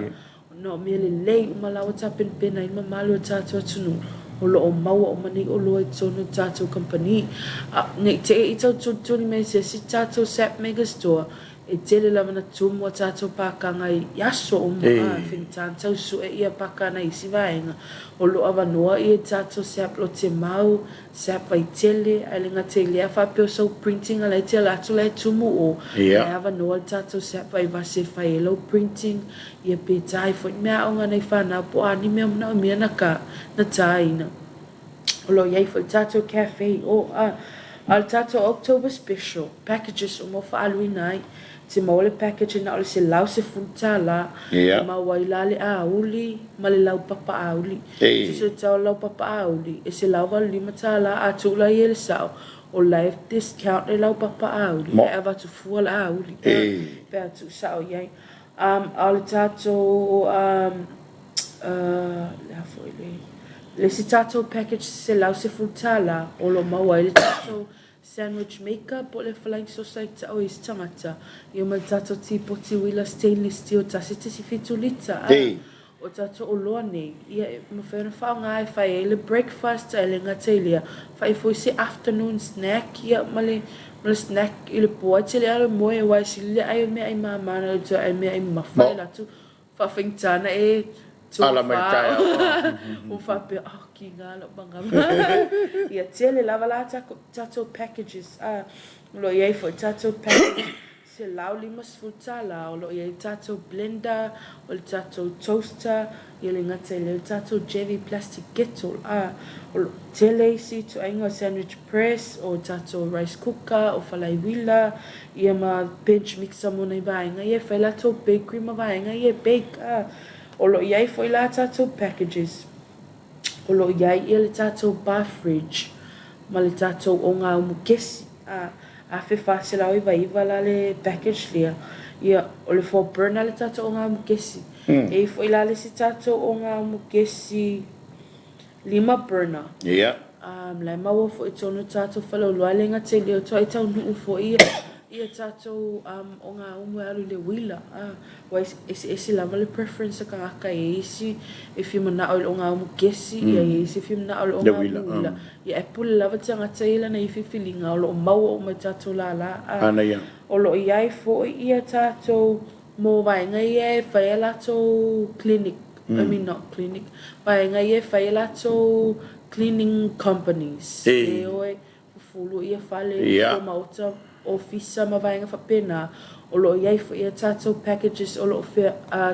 Ona o mea lelei uma la ua tapenapena ai le mamalu o le tatou atunuu, o lo o maua uma nei oloa i totonu o le tatou kamupani. A, ne i te i tau tulituli mai se isi tatou SAP Mega Store, e tele lava na tumu a tatou pakaga i aso uma, a, faigata ona tau sue ia paka nai isi vaega. O lo o avanoa ia tatou SAP Lotemau, SAP Vaitele, ae le gata i lea faapea o sau printing a la e te ala atu la e tumu o, la e avanoa le tatou SAP Vaivase e fai ai lau printing, Ia pe tā ai foi ni mea aoga nai whanau po o a ni mea manaomia na ka, na tāina. O lo o i ai foi tātou cafe o, a, a o le tātou October special, packages uma o whaaluina ai. Te maua le package na o le $110, e maua ai la le auli ma le laupapa auli. Tusa o te ao laupapa auli, e $185 a tuu la ia i le sao, o la e discount le laupapa auli, ae avatu fua le auli, a, pe a tuu sao i ai. Um, a o le tatou, um, uh, le a foi le, le isi tatou package $110 o lo o maua ai le tatou sandwich maker po o le flying saucer e tau e isi tagata, ia ma le tatou tipoti uila stainless steel 1.7 lita. A, o tatou oloa nei, ia e mafai ona faaaoga e fai ai le breakfast ae le gata i lea, fai foi se afternoon snack ia ma le ma le snack i le po ai tele a le moe aua e sili le ai o meaai mama na i le toe ai meaai mamafa e latou faafaigata na e Ala mai tofa taeao. ua faapea oh kiga lou magama ia tele lava la tatou packages a o lo o iai foi tatou package $150, o lo o i ai le tatou blender, o le tatou toaster, ia le gata i lea o le tatou Jevi plastic kettle, a, o lo o tele isi ituaiga o sandwich press, o tatou rice cooker, o falaiuila, ia ma bench mixer mo nai vaega ia e fai latou bakery ma vaega ia e bake, a, o lo o i ai foi la tatou packages. O lo o i ai ia le tatou bar fridge ma le tatou ogaumu kesi, a, $1,499 la le package lea. Ia, o le four burner le tatou ogaumu kesi. E i ai foi la le isi tatou ogaumu kesi lima burner. Ia. Um, la e maua foi i totonu o tatou faleoloa e le gata i lea, o tuai taunuu foi ia, ia tatou um, ogaumu e alu i le uila. A, Ua eseese lava le preference a tagata, e i ai isi e fia manao i le ogaumu kesi, ia e i ai isi e fia manao i le ogaumu uila. Ia e pule lava tagata ia i lana ia filifiliga o lo o maua uma i tatou lala. A o lo o i ai foi ia tatou mo vaega ia e fai a latou clinic, I mean not clinic, vaega ia e fai a latou cleaning companies, e o e fufulu ia fale, fua maota, ofisa ma vaega faapena, o lo o i ai foi a tatou packages o lo o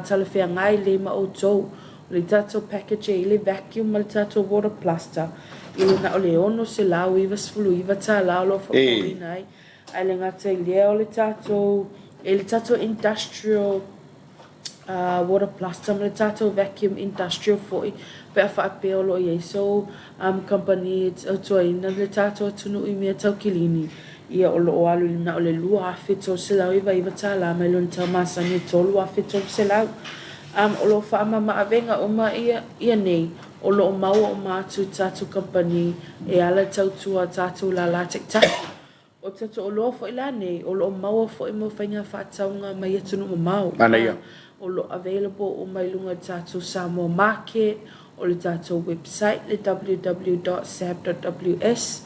talafeagai lelei ma outou. O le tatou package e i ai le vacuum ma le tatou water plaster i le na o le $699 o lo o faapauina ai. Ae le gata i lea o le tatou, e i ai le tatou industrial water plaster ma le tatou vacuum industrial foi pe a faapea o lo o i ai sou kamupani e tautuaina le tatou atunuu i mea tau kilini, ia o lo o alu i le na o le $2,399 mai lona tau masani e $3,300. O lo o faamama-avega uma ia nei, o lo o maua uma atu i tatou kamupani e ala i tautua a tatou lala taitasi. O tatou oloa foi la nei, o lo o maua foi mo faiga faatauga mai atunuu mamao. Manaia. O lo o available uma i luga o le tatou Samoa Market, o le tatou website le www.sab.ws,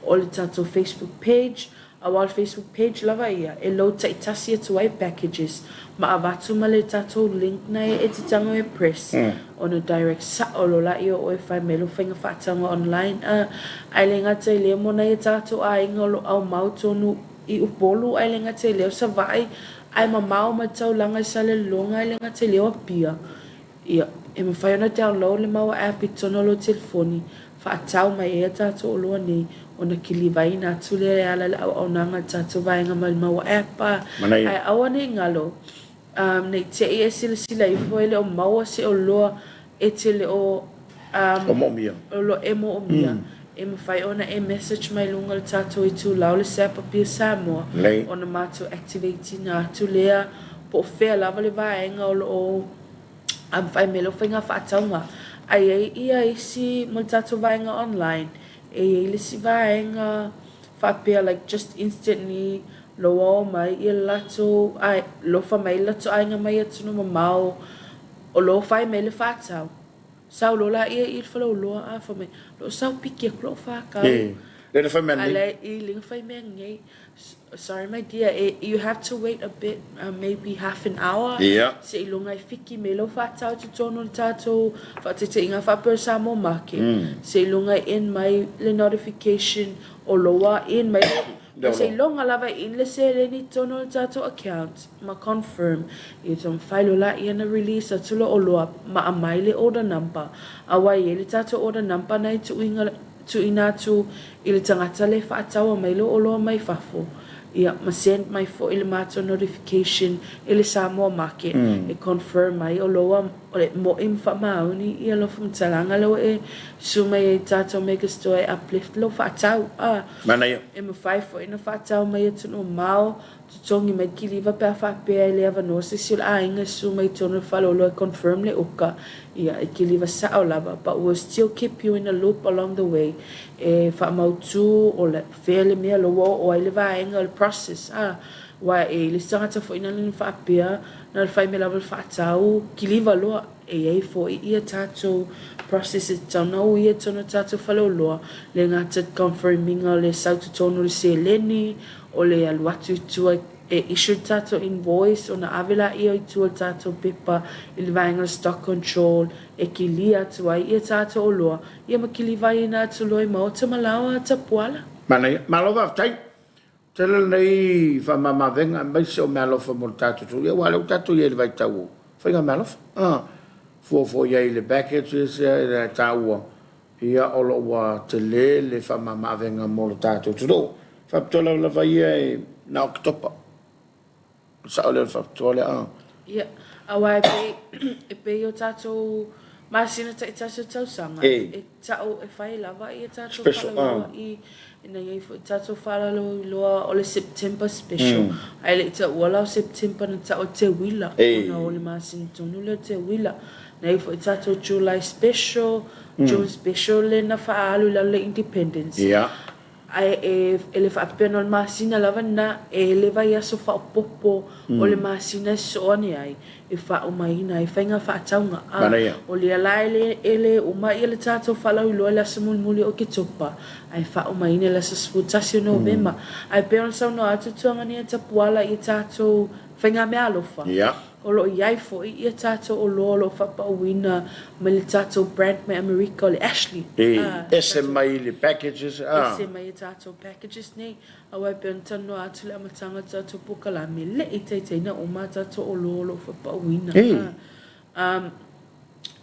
o le tatou Facebook page, aua o le Facebook page lava ia e load taitasi atu ai packages ma avatu ma le tatou link na e te tago e press ona direct sao loa laia o oe fai mai lou faiga faatauga online a ae le gata i lea mo nai a tatou aiga o lo aumau tonu i Upolu ae le gata i lea o Savaii ae mamao mai taulaga i Salelologa ae le gata i lea o Apia ia e mafai ona download le maua app i totonu o lou telefoni faatau mai ai a tatou oloa nei ona kilivaina atu lea e ala i le auaunaga a le tatou vaega mai le maua app a ae aua nei galo Um, nei te i e silasila ifo e le o maua se oloa e te le o um, O moomia. O lo e moomia. E mafai ona e message mai luga o le tatou itulau le SAP Apia Samoa Lelei. ona matou activate ina atu lea. Po o fea lava le vaega o lo o fai mai lau faiga faatauga. A i ai ia isi mo le tatou vaega online, e i ai le isi vaega faapea like just instantly loa o mai ia le latou lofa mai le latou aiga mai atunuu mamao o lo o fai mai le faatau. Sau loa laia i le faleoloa a fai mai, loo sau piki atu lou whākau. E, le na whai mea nei. A le i le na whai mea nei. Sorry my dear, e, you have to wait a bit, maybe half an hour. Yeah. Se i longa e whiki me lau whātau te tōno le tātou whaatete i ngā whāpeo Samoa Market. Se i longa e in mai le notification o loa in mai le, se i longa lava in le seleni tōno le tātou account. Ma confirm ia taumafai loa la ia na release atu le oloa ma aumai le order number aua e iai le tatou order number na e tuuina tuuina atu i le tagata le faataua mai le oloa mai fafo ia ma send mai foi le matou notification i le Samoa market e confirm ai o loa o le moi ma faamaoni ia lou faamatalaga lea ua e susu mai ai i tatou mega store e uplift lou faatau a Manaia. E mafai foi na faatau mai atunuu mamao Totogi mai kiliva pe a faapea e le avanoa se isi o le aiga e susu mai totonu o le faleoloa e confirm le uka, ia, e kiliva sao lava, but we'll still keep you in a loop along the way e faamautu o le fea le mea lo ua oo ai le vaega o le process, a, aua e i ai le isi tagata foi na le faapea na o le fai mai lava o le faatau kiliva loa. E i ai foi ia tatou process e tatau ona uia i totonu o tatou faleoloa, le gata i le confirm ina o le sau totonu o le seleni, o le alu atu i tua e issue le tatou invoice ona ave laia i tua o le tatou pepa i le vaega o le stock control e kilia atu ai ia tatou oloa, ia ma kilivaiina atu loa i maota ma laoa tapuala. Manaia. Malo faafetai. Tele lenei faamamaavega aemaise o meaalofa mo le tatou atunuu, aua o lea ua tatou i ai i le vaitau o faiga meaalofa. A fuafua i ai i le packages e taua, ia o lo o ua tele le faamamaavega mo le tatou atunuu. Faapitoa lava ia e na o Oketopa. O le sao lea o le faapitoa lea a. Ia, aua e pei, e pei o tatou masina taitasi o tausaga, e tau e fai lava ia tatou faalauiloa i, ina i ai foi tatou faalauiloa o le September special, ae le i taua la o September na tau e Teuila, ona o le masina tonu lea o Teuila. Na i ai foi tatou July special, June special lea na faaalu i lalo o le Independence. Ae e le faapea na o le masina lava lena, e le vaiaso faaopoopo o le masina e sosoo ane ai, e faaumaina ai faiga faatauga. A o lea la e le, e le uma ia le tatou faalauiloa i le aso mulimuli o Oketopa, ae faaumaina i le aso 11 o Novema. Ae pei ona saunoa atu Tuagania Tapuala i tatou faigameaalofa, O lo o i ai foi ia tatou oloa o lo o faapauina mai le tatou brand mai Amerika o le Ashley. E ese mai le packages a. Ese mai ia tatou packages nei. Aua e pei ona talanoa atu le amataga o le tatou polokalame, le i taitaina uma a tatou oloa o lo o faapauina. A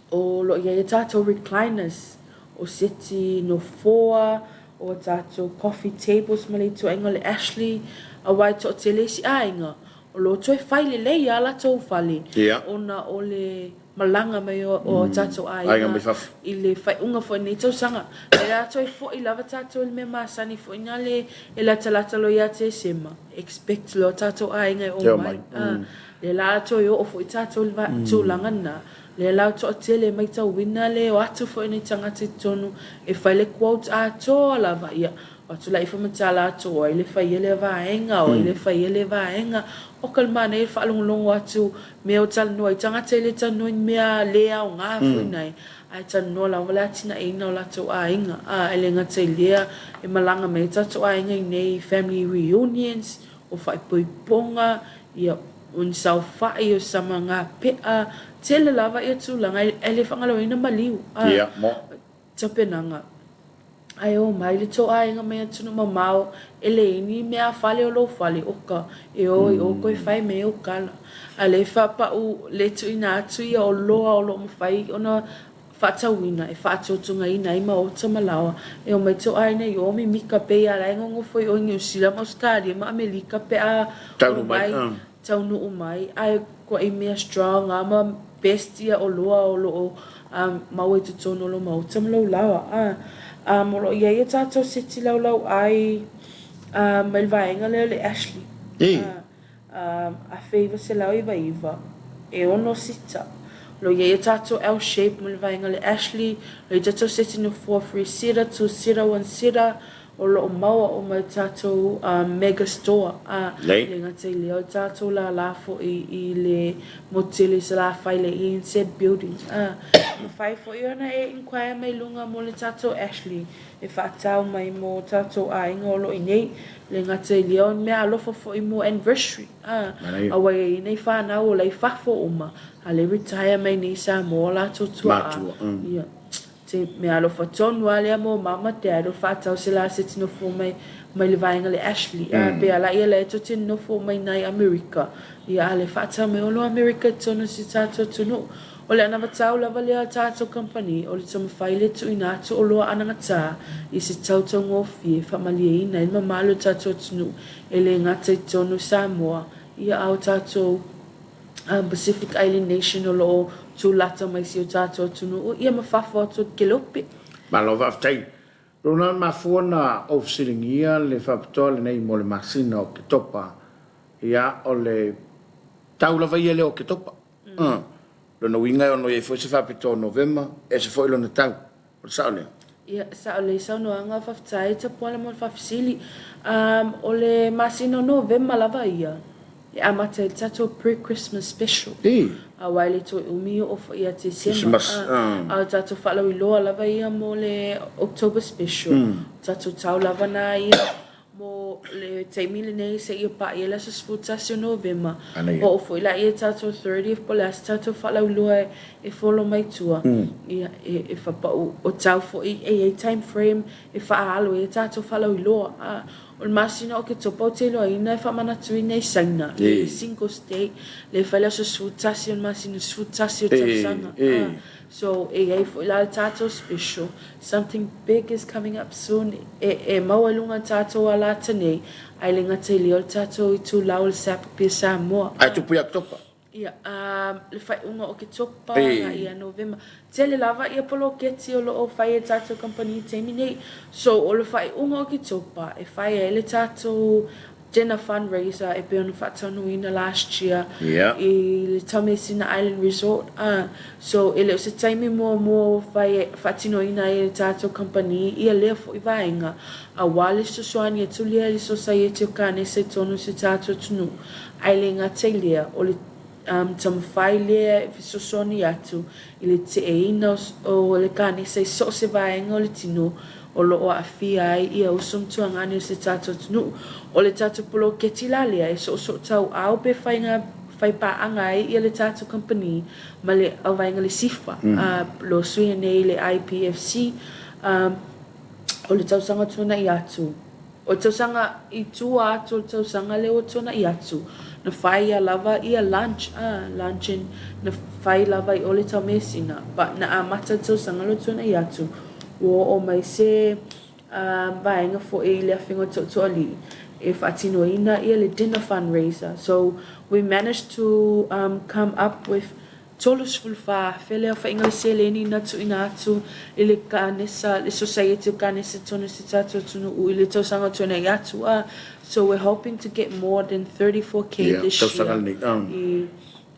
o lo o i ai a tatou recliners, o seti nofoa, o a tatou coffee tables ma le ituaiga o le Ashley, aua e toatele isi aiga O lo o toe fai lelei a latou fale ona o le malaga mai o tatou aiga i le faaiuga foi o lenei tausaga. O le a toe foi lava tatou i le mea masani foi na le e latalata loa ia Tesema, expect loa tatou aiga e omai. Lea la a toe oo foi tatou i le tulaga lena, lea la o toatele e matauina le o atu foi o nei tagata i totonu e fai le quote atoa lava, ia Ua tulai ifo ma tala atu, o ai le faia lea vaega, o ai le faia lea vaega. O ka le manaia le faalogologo atu mea o talanoa ai tagata e le talanoa i ni mea le aoga foi nai, ae talanoa lava le atinaeina o latou aiga. A, e le gata i lea, e malaga mai ai tatou aiga i nei family reunions, o faaipoipoga, ia, o ni saofai, o sama gapea, tele lava ia tulaga, e le faagaloina maliu. A, tapenaga. Ae o mai le tou aiga mai atunuu mamao, e leai ni mea fale o lou fale, oka, e o i o koe fai mea o kala. A le faapau le tuuina atu ia oloa o lo o mafai ona faatauina e faatotogaina ai maota ma laoa, e o mai tou aiga i o mimika pei a la e nonofo i o i Niusila ma Ausetalia ma Amelika pe a o mai taunuu mai ae kuai mea strong a ma best ia oloa o lo o maua i totonu o lou maota ma lou laoa a. O lo o i ai a tatou seti laulau ai mai le vaega lea o le Ashley. 1999, e ono sita. O lo o i ai a tatou L-shape mo le vaega o le Ashley, o lo o i ai tatou seti nofoa three seater, two seater, one seater, o lo o maua uma i tatou mega store, a le gata i lea o tatou lālā foi i le motu tele i Salafai le ENZ building. A mafai foi ona e inquire mai luga mo le tatou Ashley e faatau mai mo tatou aiga o lo o i nei, le gata i lea o ni mea alofa foi mo anniversary, a aua e i ai nai fanau o la i fafo uma, a le retire mai nei i Samoa o latou tuaa, ia. Te mea alofa tonu a lea mo mama te aro whaatau se la se tino fo mai mai le vaenga le Ashley a pe ala ia le to tino fo mai nai Amerika ia a le whaatau mai olo Amerika tonu si tatou tunu o le anavatau lava lea a tatou company o le taumawhai le tuuina atu o loa anagata i se tautaugofie whamalieina i le mamalu o tatou atunuu e le gata i tonu Samoa ia a o tatou Pacific Island Nation o lo o tulata mai si o tatou atunuu ia ma fafo atu o Kelope. Malo faafetai. Lona mafua na ou fesiligia le faapitoa lenei mo le masina o Oketopa, ia o le tau lava ia lea o Oketopa. Lona uiga e ono i ai foi se faapitoa o Novema, ese foi lona tau. O le sao lea? Ia, sao lelei saunoaga, faafetai Tapuala mo le faafesili. Um, o le masina o Novema lava ia, e amata ai le tatou pre-Christmas special. I. Aua e le toe umi i oo foi ia Tesema. Christmas, uh. A o tatou faalauiloa lava ia mo le October special. O tatou tau lava na ia Mo le taimi lenei seia paia le aso 11 o Novema, oo foi la ia tatou 30th po o le a se tatou faalauiloa e folo mai tua, ia, e whapau o tau foi e i ai time frame e whaaalo ai a tatou faalauiloa. A, o le masina o Oketopa ou te iloaina e faamanatuina i Saina, le Singles Day, le fai le aso 11 o le masina 11 o tausaga. A, so e i ai foi la le tatou special. Something big is coming up soon e e maua i luga o tatou alata nei, ae le gata i lea o le tatou itulau o le SAPP Samoa. Ae tupu ia Oketopa? Ia, um, le faaiuga o Oketopa na ia Novema. Tele lava ia poloketi o lo o fai e tatou kamupani i taimi nei. So, o le faaiuga o Oketopa e fai ai le tatou dinner fundraiser e pei ona faataunuuina last year i le Taumeasina Island Resort a so e le o se taimi muamua ua fai faatinoina ai e le tatou kamupani ia lea foi vaega aua le fesoasoani atu lea i le Sosaiete o Kanesa i totonu o si o tatou atunuu ae le gata i lea o le taumafai lea e fesoasoani atu i le teeina o le kanesa i so o se vaega o le tino o lo o aafia ai ia uso ma tuagane o se tatou atunuu. O le tatou poloketi la lea e soosootauau pe faiga faipaaga ai ia le tatou kamupani ma le auvaega le SIFA, lo suia nei le IPFC, o le tausaga tuanai atu. O le tausaga i tua atu o le tausaga lea ua tuanai atu, na whaia lava ia lunch, ah, luncheon, na whai lava i o le taumeasina, but na amata le tausaga lea ua tuanai atu, ua oo mai se ah, vaega foi i le afioga o Tootooalii e faatinoina ia le dinner fundraiser. So, we managed to um, come up with 34,000 le aofaiga le seleni na tuuina atu i le Kanesa, le Sosaiete o Kanesa tonu se tatou atunuu i le tausaga tuanai atu a so we're hoping to get more than 34k Yeah, this tausaga year lenei, um, i lea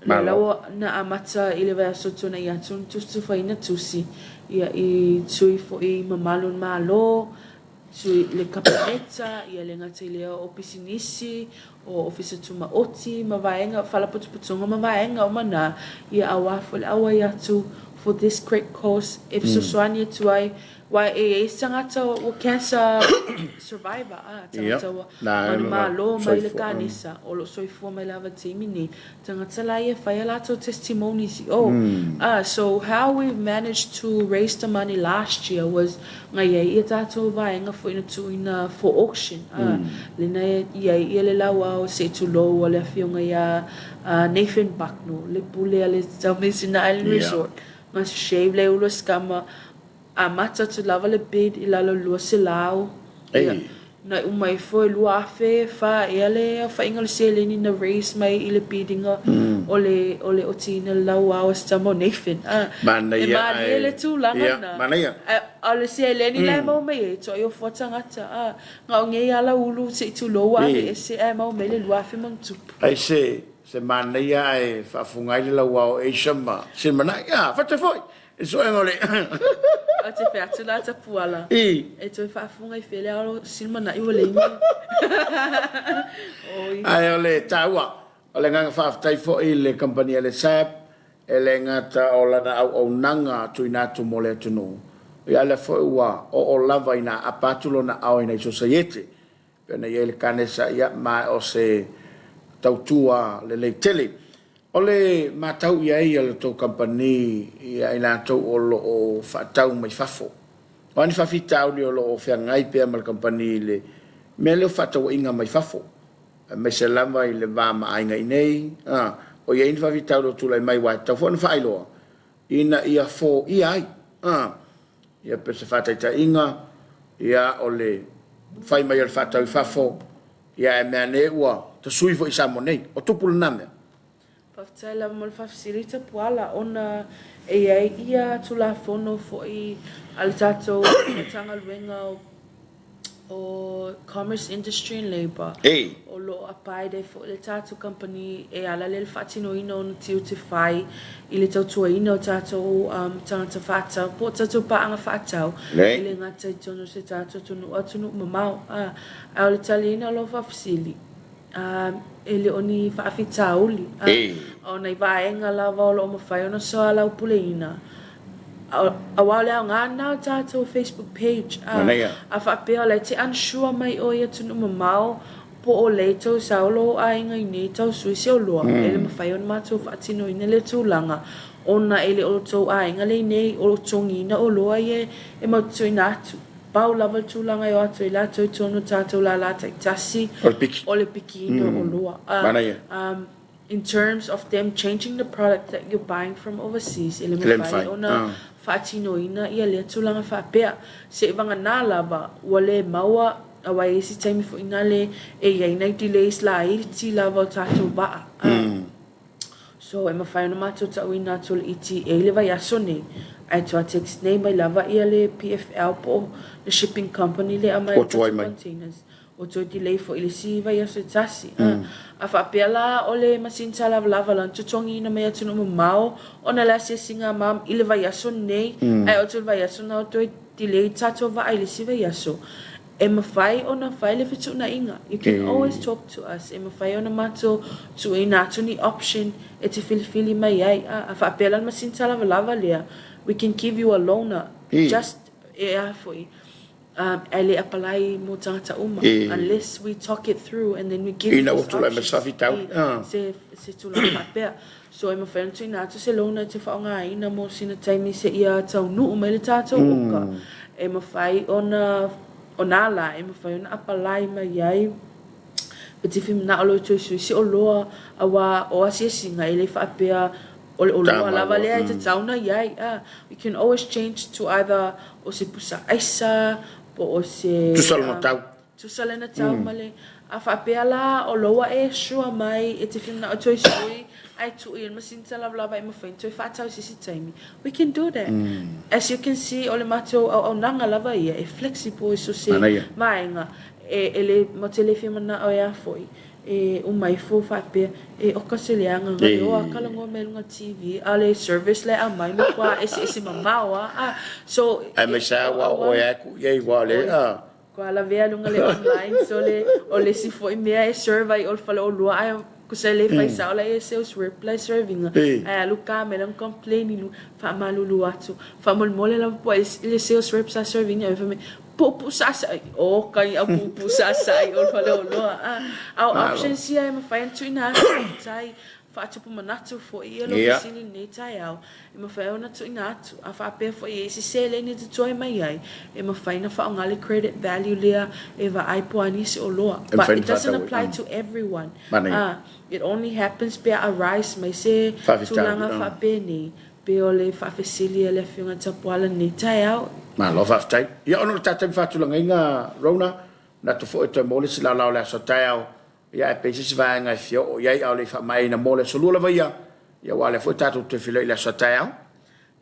Malo. la ua na amata i le vaiaso tuanai atu na tufatufaina tusi ia i tui foi mamalu o le Malo Tui le Kapeneta, ia le gata i lea o pisinisi, o Ofisa Tumaoti ma vaega, Faalapotopotoga ma vaega uma na, ia aua foi le auai atu for this great cause e fesoasoani atu ai, aua e i ai se tagata ua cancer survivor, a, tagata ua manumalo mai le kanesa, o lo o soifua mai lava i le taimi nei, Tagata la ia fai a latou testimonies i o. Ah, so how we managed to raise the money last year was na i ai ia tatou vaega foi na tuuina for auction. Ah, lena i ai ia le lauao se i tulou a le afioga ia Nathan Bucknall, le pule a le Taumeasina Island Resort, ma shave le ulu o se kama, amata atu lava le bid i lalo 200, ia. Na uma ifo e 2004 ea le aofaiga o le seleni na raise mai i le bidding-a o le o le otiina le lauao a si tama o Nathan. A, e Manaia malie ae, le tulaga ia, lena. manaia. Ae o le seleni la e maua mai ai, toai ofua tagata. A, na o nei ala ulu se i tulou ua ave ese ae maua mai le 2000 ma ona tupu. Ai se, se manaia ae faafuga ai le lauao Asia ma Silmanai. A, fate foi! I suega o le. Ou te fai atu la Tapuala. I. E toe faafuga i fea le ao Silmanai ua leai ni. Oi. Ae o le taua, o le agaga faafetai foi i le kamupani a le SAB, e le gata o lana auaunaga tuuina atu mo le atunuu, ia a o lea foi ua oo lava ina aapa atu lona ao i nai sosaiete pei ona i ai le kanesa, ia ma o se tautua lelei tele. O le matau i ai a le tou kamupani ia i latou o lo o faatau mai fafo, o a ni faafitauli o lo o feagai pea ma le kamupani i le mea lea o faatauaiga mai fafo, aemaise lava i le va ma aiga i nei, a, o i ai ni faafitauli o tulai mai aua e tatau foi ona faailoa ina ia foia ai, a, ia pei o se faataitaiga, ia o le fai mai o le faatau i fafo, Ia ae mea ane ua tasui foi i Samoa nei. O tupu lena mea. Faafetai lava mo le faafesili Tapuala ona e i ai ia Tulafono foi a le tatou Matagaluega o Commerce Industry and Labour o lo o abide ai foi le tatou kamupani e ala lea i le faatinoina o ona tiute fai i le tautuaina o tatou tagata faatau po o tatou paaga faatau e le gata i totonu o se tatou atunuu, atunuu mamao. A o le taliina o lau faafesili, e le o ni faafitauli, o nai vaega lava o lo o mafai ona soalaupuleina, aua o le aoga lena o tatou Facebook page, a faapea o la e te unsure mai oe i atunuu mamao po o lea e tau sao lou aiga i nei tau sui se oloa, e le mafai ona matou faatinoina lea tulaga ona e le o tou aiga lea i nei o totogiina oloa ia e matou te tuuina atu. Pau lava le tulaga e o atu ai latou i totonu o tatou lālā taitasi, O le piki. o le pikiina o oloa. Manaia. In terms of them changing the product that you're buying from overseas, e le E le mafai mafai. ona faatinoina ia lea tulaga faapea. Seivagana lava, ua le maua, aua e i ai se taimi foi nale e i ai nai delays laiti lava o tatou vaa. So e mafai ona matou tauina atu o le ETA i le vaiaso nei, ae toa text nei mai lava ia le PFL po o le shipping company lea e aumai ai tatou containers, ua toe delay foi i le isi vaiaso e tasi. A faapea la o le masini sa lavalava la na totogiina mai atunuu mamao ona le asiasiga a mom i le vaiaso nei, ae oo atu i le vaiaso na ua toe delay tatou vaa i le isi vaiaso, E mafai ona fai le fetuunaiga, you can always talk to us, e mafai ona matou tuuina atu ni option e te filifili mai ai, a, a faapea la le masini talavalava lea, we can give you a loaner, just, e a foi, ae le apalai mo tagata uma, unless we talk it through and then we give you Ina ua these tulai mai se options, faafitauli. se, se tulaga faapea. So e mafai ona tuuina atu se loan e te faaaogaina mo sina taimi seia taunuu mai le tatou oka. E mafai ona, o nā lā e mafai ona apalai mai ai pe te fia manao loa e toe sui se oloa aua o asiasiga e le faapea o le oloa lava lea e tatau ona i ai. We can always change to either o se pusa aisa po o se. Tusa lona tau. Tusa lena tau ma le a faapea la o loua e sure mai e te fia manao e toe sui ae tuu i ai le masini talavalava e mafai ona toe faatau i se isi taimi, we can do that. As you can see o le matou auaunaga lava ia e flexible i so se vaega e e le matou te le fia manao e a foi e uma ifo faapea e oka se leaga gaioa kalagoa mai luga TV a o le service la e aumai matua eseese mamao a a so Aemaise lava aua o oe lava e tuu i ai aua o le a. Kua lavea luga le online so le o le isi foi mea e serve ai o le faleoloa ae kusa e le fai sao la e sales rep la e serve ina ae alu kamera ma complain i luga faamalulu atu faamolemole lava po ai le sales rep sa serve ina fai mai puupuu saasai oka ni au puupuu saasai o le faleoloa a a o options ia e mafai ona tuuina atu faafetai faatupu manatu foi ia lou fesili i lenei taeao E mafai ona tuuina atu, a faapea foi e i ai se seleni e totoe mai ai, e mafai ona faaaoga le credit value lea e vaai po o a nisi oloa. E But mafai it ona doesn't faatau ai. apply to everyone. Manaia. Ah, it only happens pe a arise mai se Faafitauli, tulaga ah. faapenei, pe o le faafesili a le Afioga Tapuala lenei taeao. Malo faafetai. Ia ona o le tatou faatulagaina Rona, Manatu foi e toe maua le isi laolao i le aso a taeao, ia ae pe i se isi vaega e fia oo i ai a o le i faamaeaina mo le aso Lua lava ia, ia aua o lea foi tatou te toe feiloai i le aso a taeao.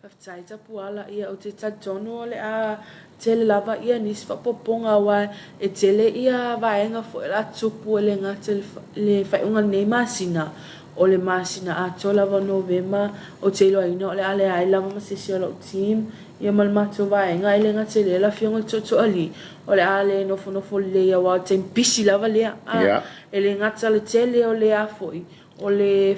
Faafetai Tapuala, ia ou te talitonu o le a tele lava ia nisi faaopoopoga aua e tele ia vaega foi o le a tupu e le gata i le faaiuga o lenei masina, o le masina atoa lava o Novema ou te iloaina o le a leai lava ma se isi o lou team ia ma le matou vaega e le gata i lea le afioga i le Tootooalii o le a le nofonofo lelei aua o le taimi pisi lava lea a e le gata le tele o le a foi o le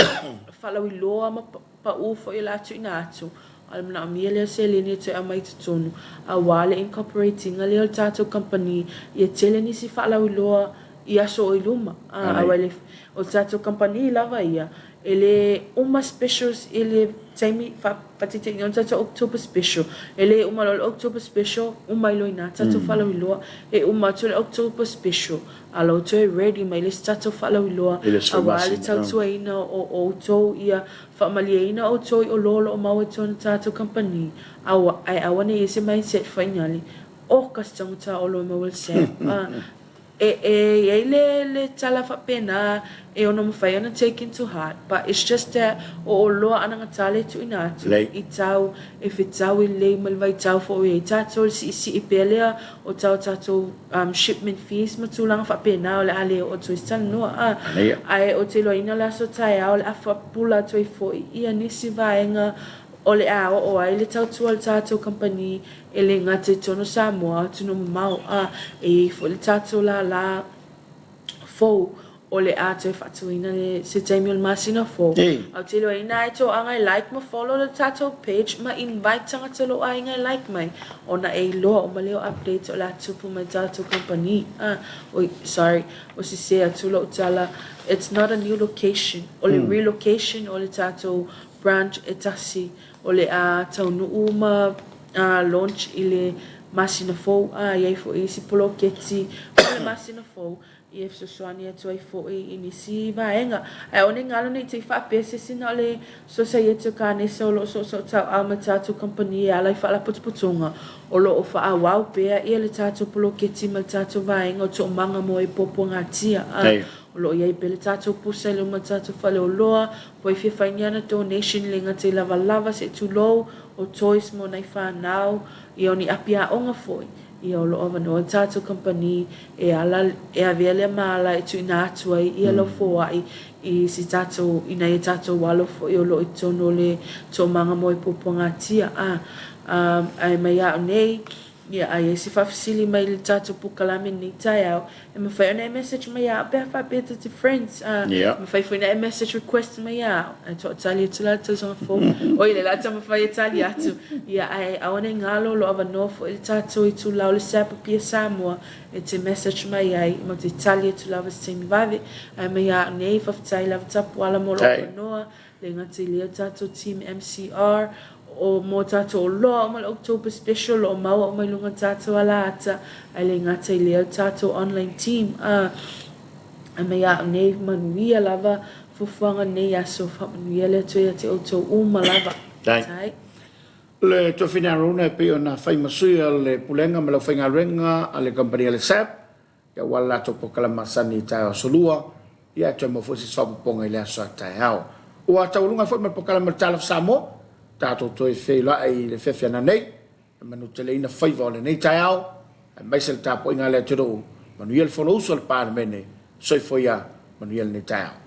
faalauiloa ma pau foi o le a tuuina atu, a o le manaomia lea o seleni e toe aumai i totonu aua le incorporate ina lea o le tatou kamupani ia tele nisi faalauiloa i aso o i luma. Aua o le tatou kamupani lava ia, e le uma specials i le taimi faataitaiga o le tatou October special, e le uma loa le October special uma ai loa i ina tatou faalauiloa. E uma atu le October special, A la ua toe ready mai le isi tatou faalauiloa aua le tautuaina o outou ia faamalieina outou i olo o lo o maua i totonu tatou kamupani ae aua ne i ai se mindset fainale oh kasitama ta olo e maua le sap a e e i ai le le tala faapena e ono mafai ona take into heart but it's just that o oloa anagata le tuuina atu i tau e fetaui lelei ma le vaitau foi o i ai tatou le siisii pea lea o tau tatou shipment fees ma tulaga faapena o le a le oo atu ai se talanoa a. Ae ou te iloaina o le aso taeao o le a faapupula atu ai foi ia nisi vaega o le a oo ai le tautua a le tatou kamupani e le gata i totonu o Samoa a o atunuu mamao a e i ai foi le tatou lala fou o le a toe faatuina le se taimi o le masina fou. A ou te iloaina ai toaga e like ma follow le tatou page ma invite tagata o lou aiga e like mai ona e iloa uma lea o updates o le a tupu mai tatou company. Ah, oi, sorry, ua sese atu lou tala, it's not a new location, o le relocation o le tatou branch e tasi o le a taunuu ma launch i le masina fou. Ah, e i ai foi isi poloketi mo le masina fou e fesoasoani atu ai foi i nisi vaega. Ae aua ne i galo ne i te i faapea se isi na o le Sosaiete o Kanesa o lo o soosootauau ma le tatou kamupani e ala i faalapotopotoga o lo o faaauau pea ia le tatou poloketi ma le tatou vaega o toomaga mo e puapuagatia. A o lo o i ai pea le tatou pusa i luma o le tatou faleoloa, ua i fia fai ni ana donation le gata i lavalava se i tulou o toys mo nai fanau, ia o ni api aoga foi. Ia o lo o avanoa le tatou kamupani e ala, e avea lea ma ala e tuuina atu ai ia lau foai i si tatou, i nai a tatou alo foi o lo o i totonu o le toomaga mo e puapuagatia. A, a, ae mai a au nei, ia a i ai se faafesili mai le tatou polokalame i lenei taeao, E mafai ona e message mai ia au pe a faapea ta te friends. Uh, yeah. Mafai foi na e message request mai ia au. Ae toatali atu la le tausaga fou. Oi, le la taumafai e tali atu. Ia, ae aua ne i galo lo avanoa foi le tatou itulau le SAP Apia Samoa e te message mai ai ma te tali atu lava se taimi vave. Ae mai ia au nei, faafetai lava Tapuala mo lou avanoa. Le gata i lea tatou team MCR o mo tatou oloa uma le October special o lo o maua uma i luga o tatou alaata ae le gata i lea tatou online team a a mai a au nei manuia lava fuafuaga nei aso faamanuia le Atua ia te outou uma lava. Tai. Le Tofina Arona e pei ona fai ma sui o le Pulega ma le Aufaigaluega a le Kamupani a le SAP Ia ua latou polokalame masani i taeao aso Lua, ia ae toe maua foi se isi faaopoopoga i le aso a taeao. Ua taualuga ai foi ma le polokalame o le Talofa Samoa, tatou toe feiloai i le fiafia nanei, e manuteleina faiva o lenei taeao, aemaise le tapuaiga a le atunuu, manuia le Fonousu a le Palemene, soifua ia, manuia lenei taeao.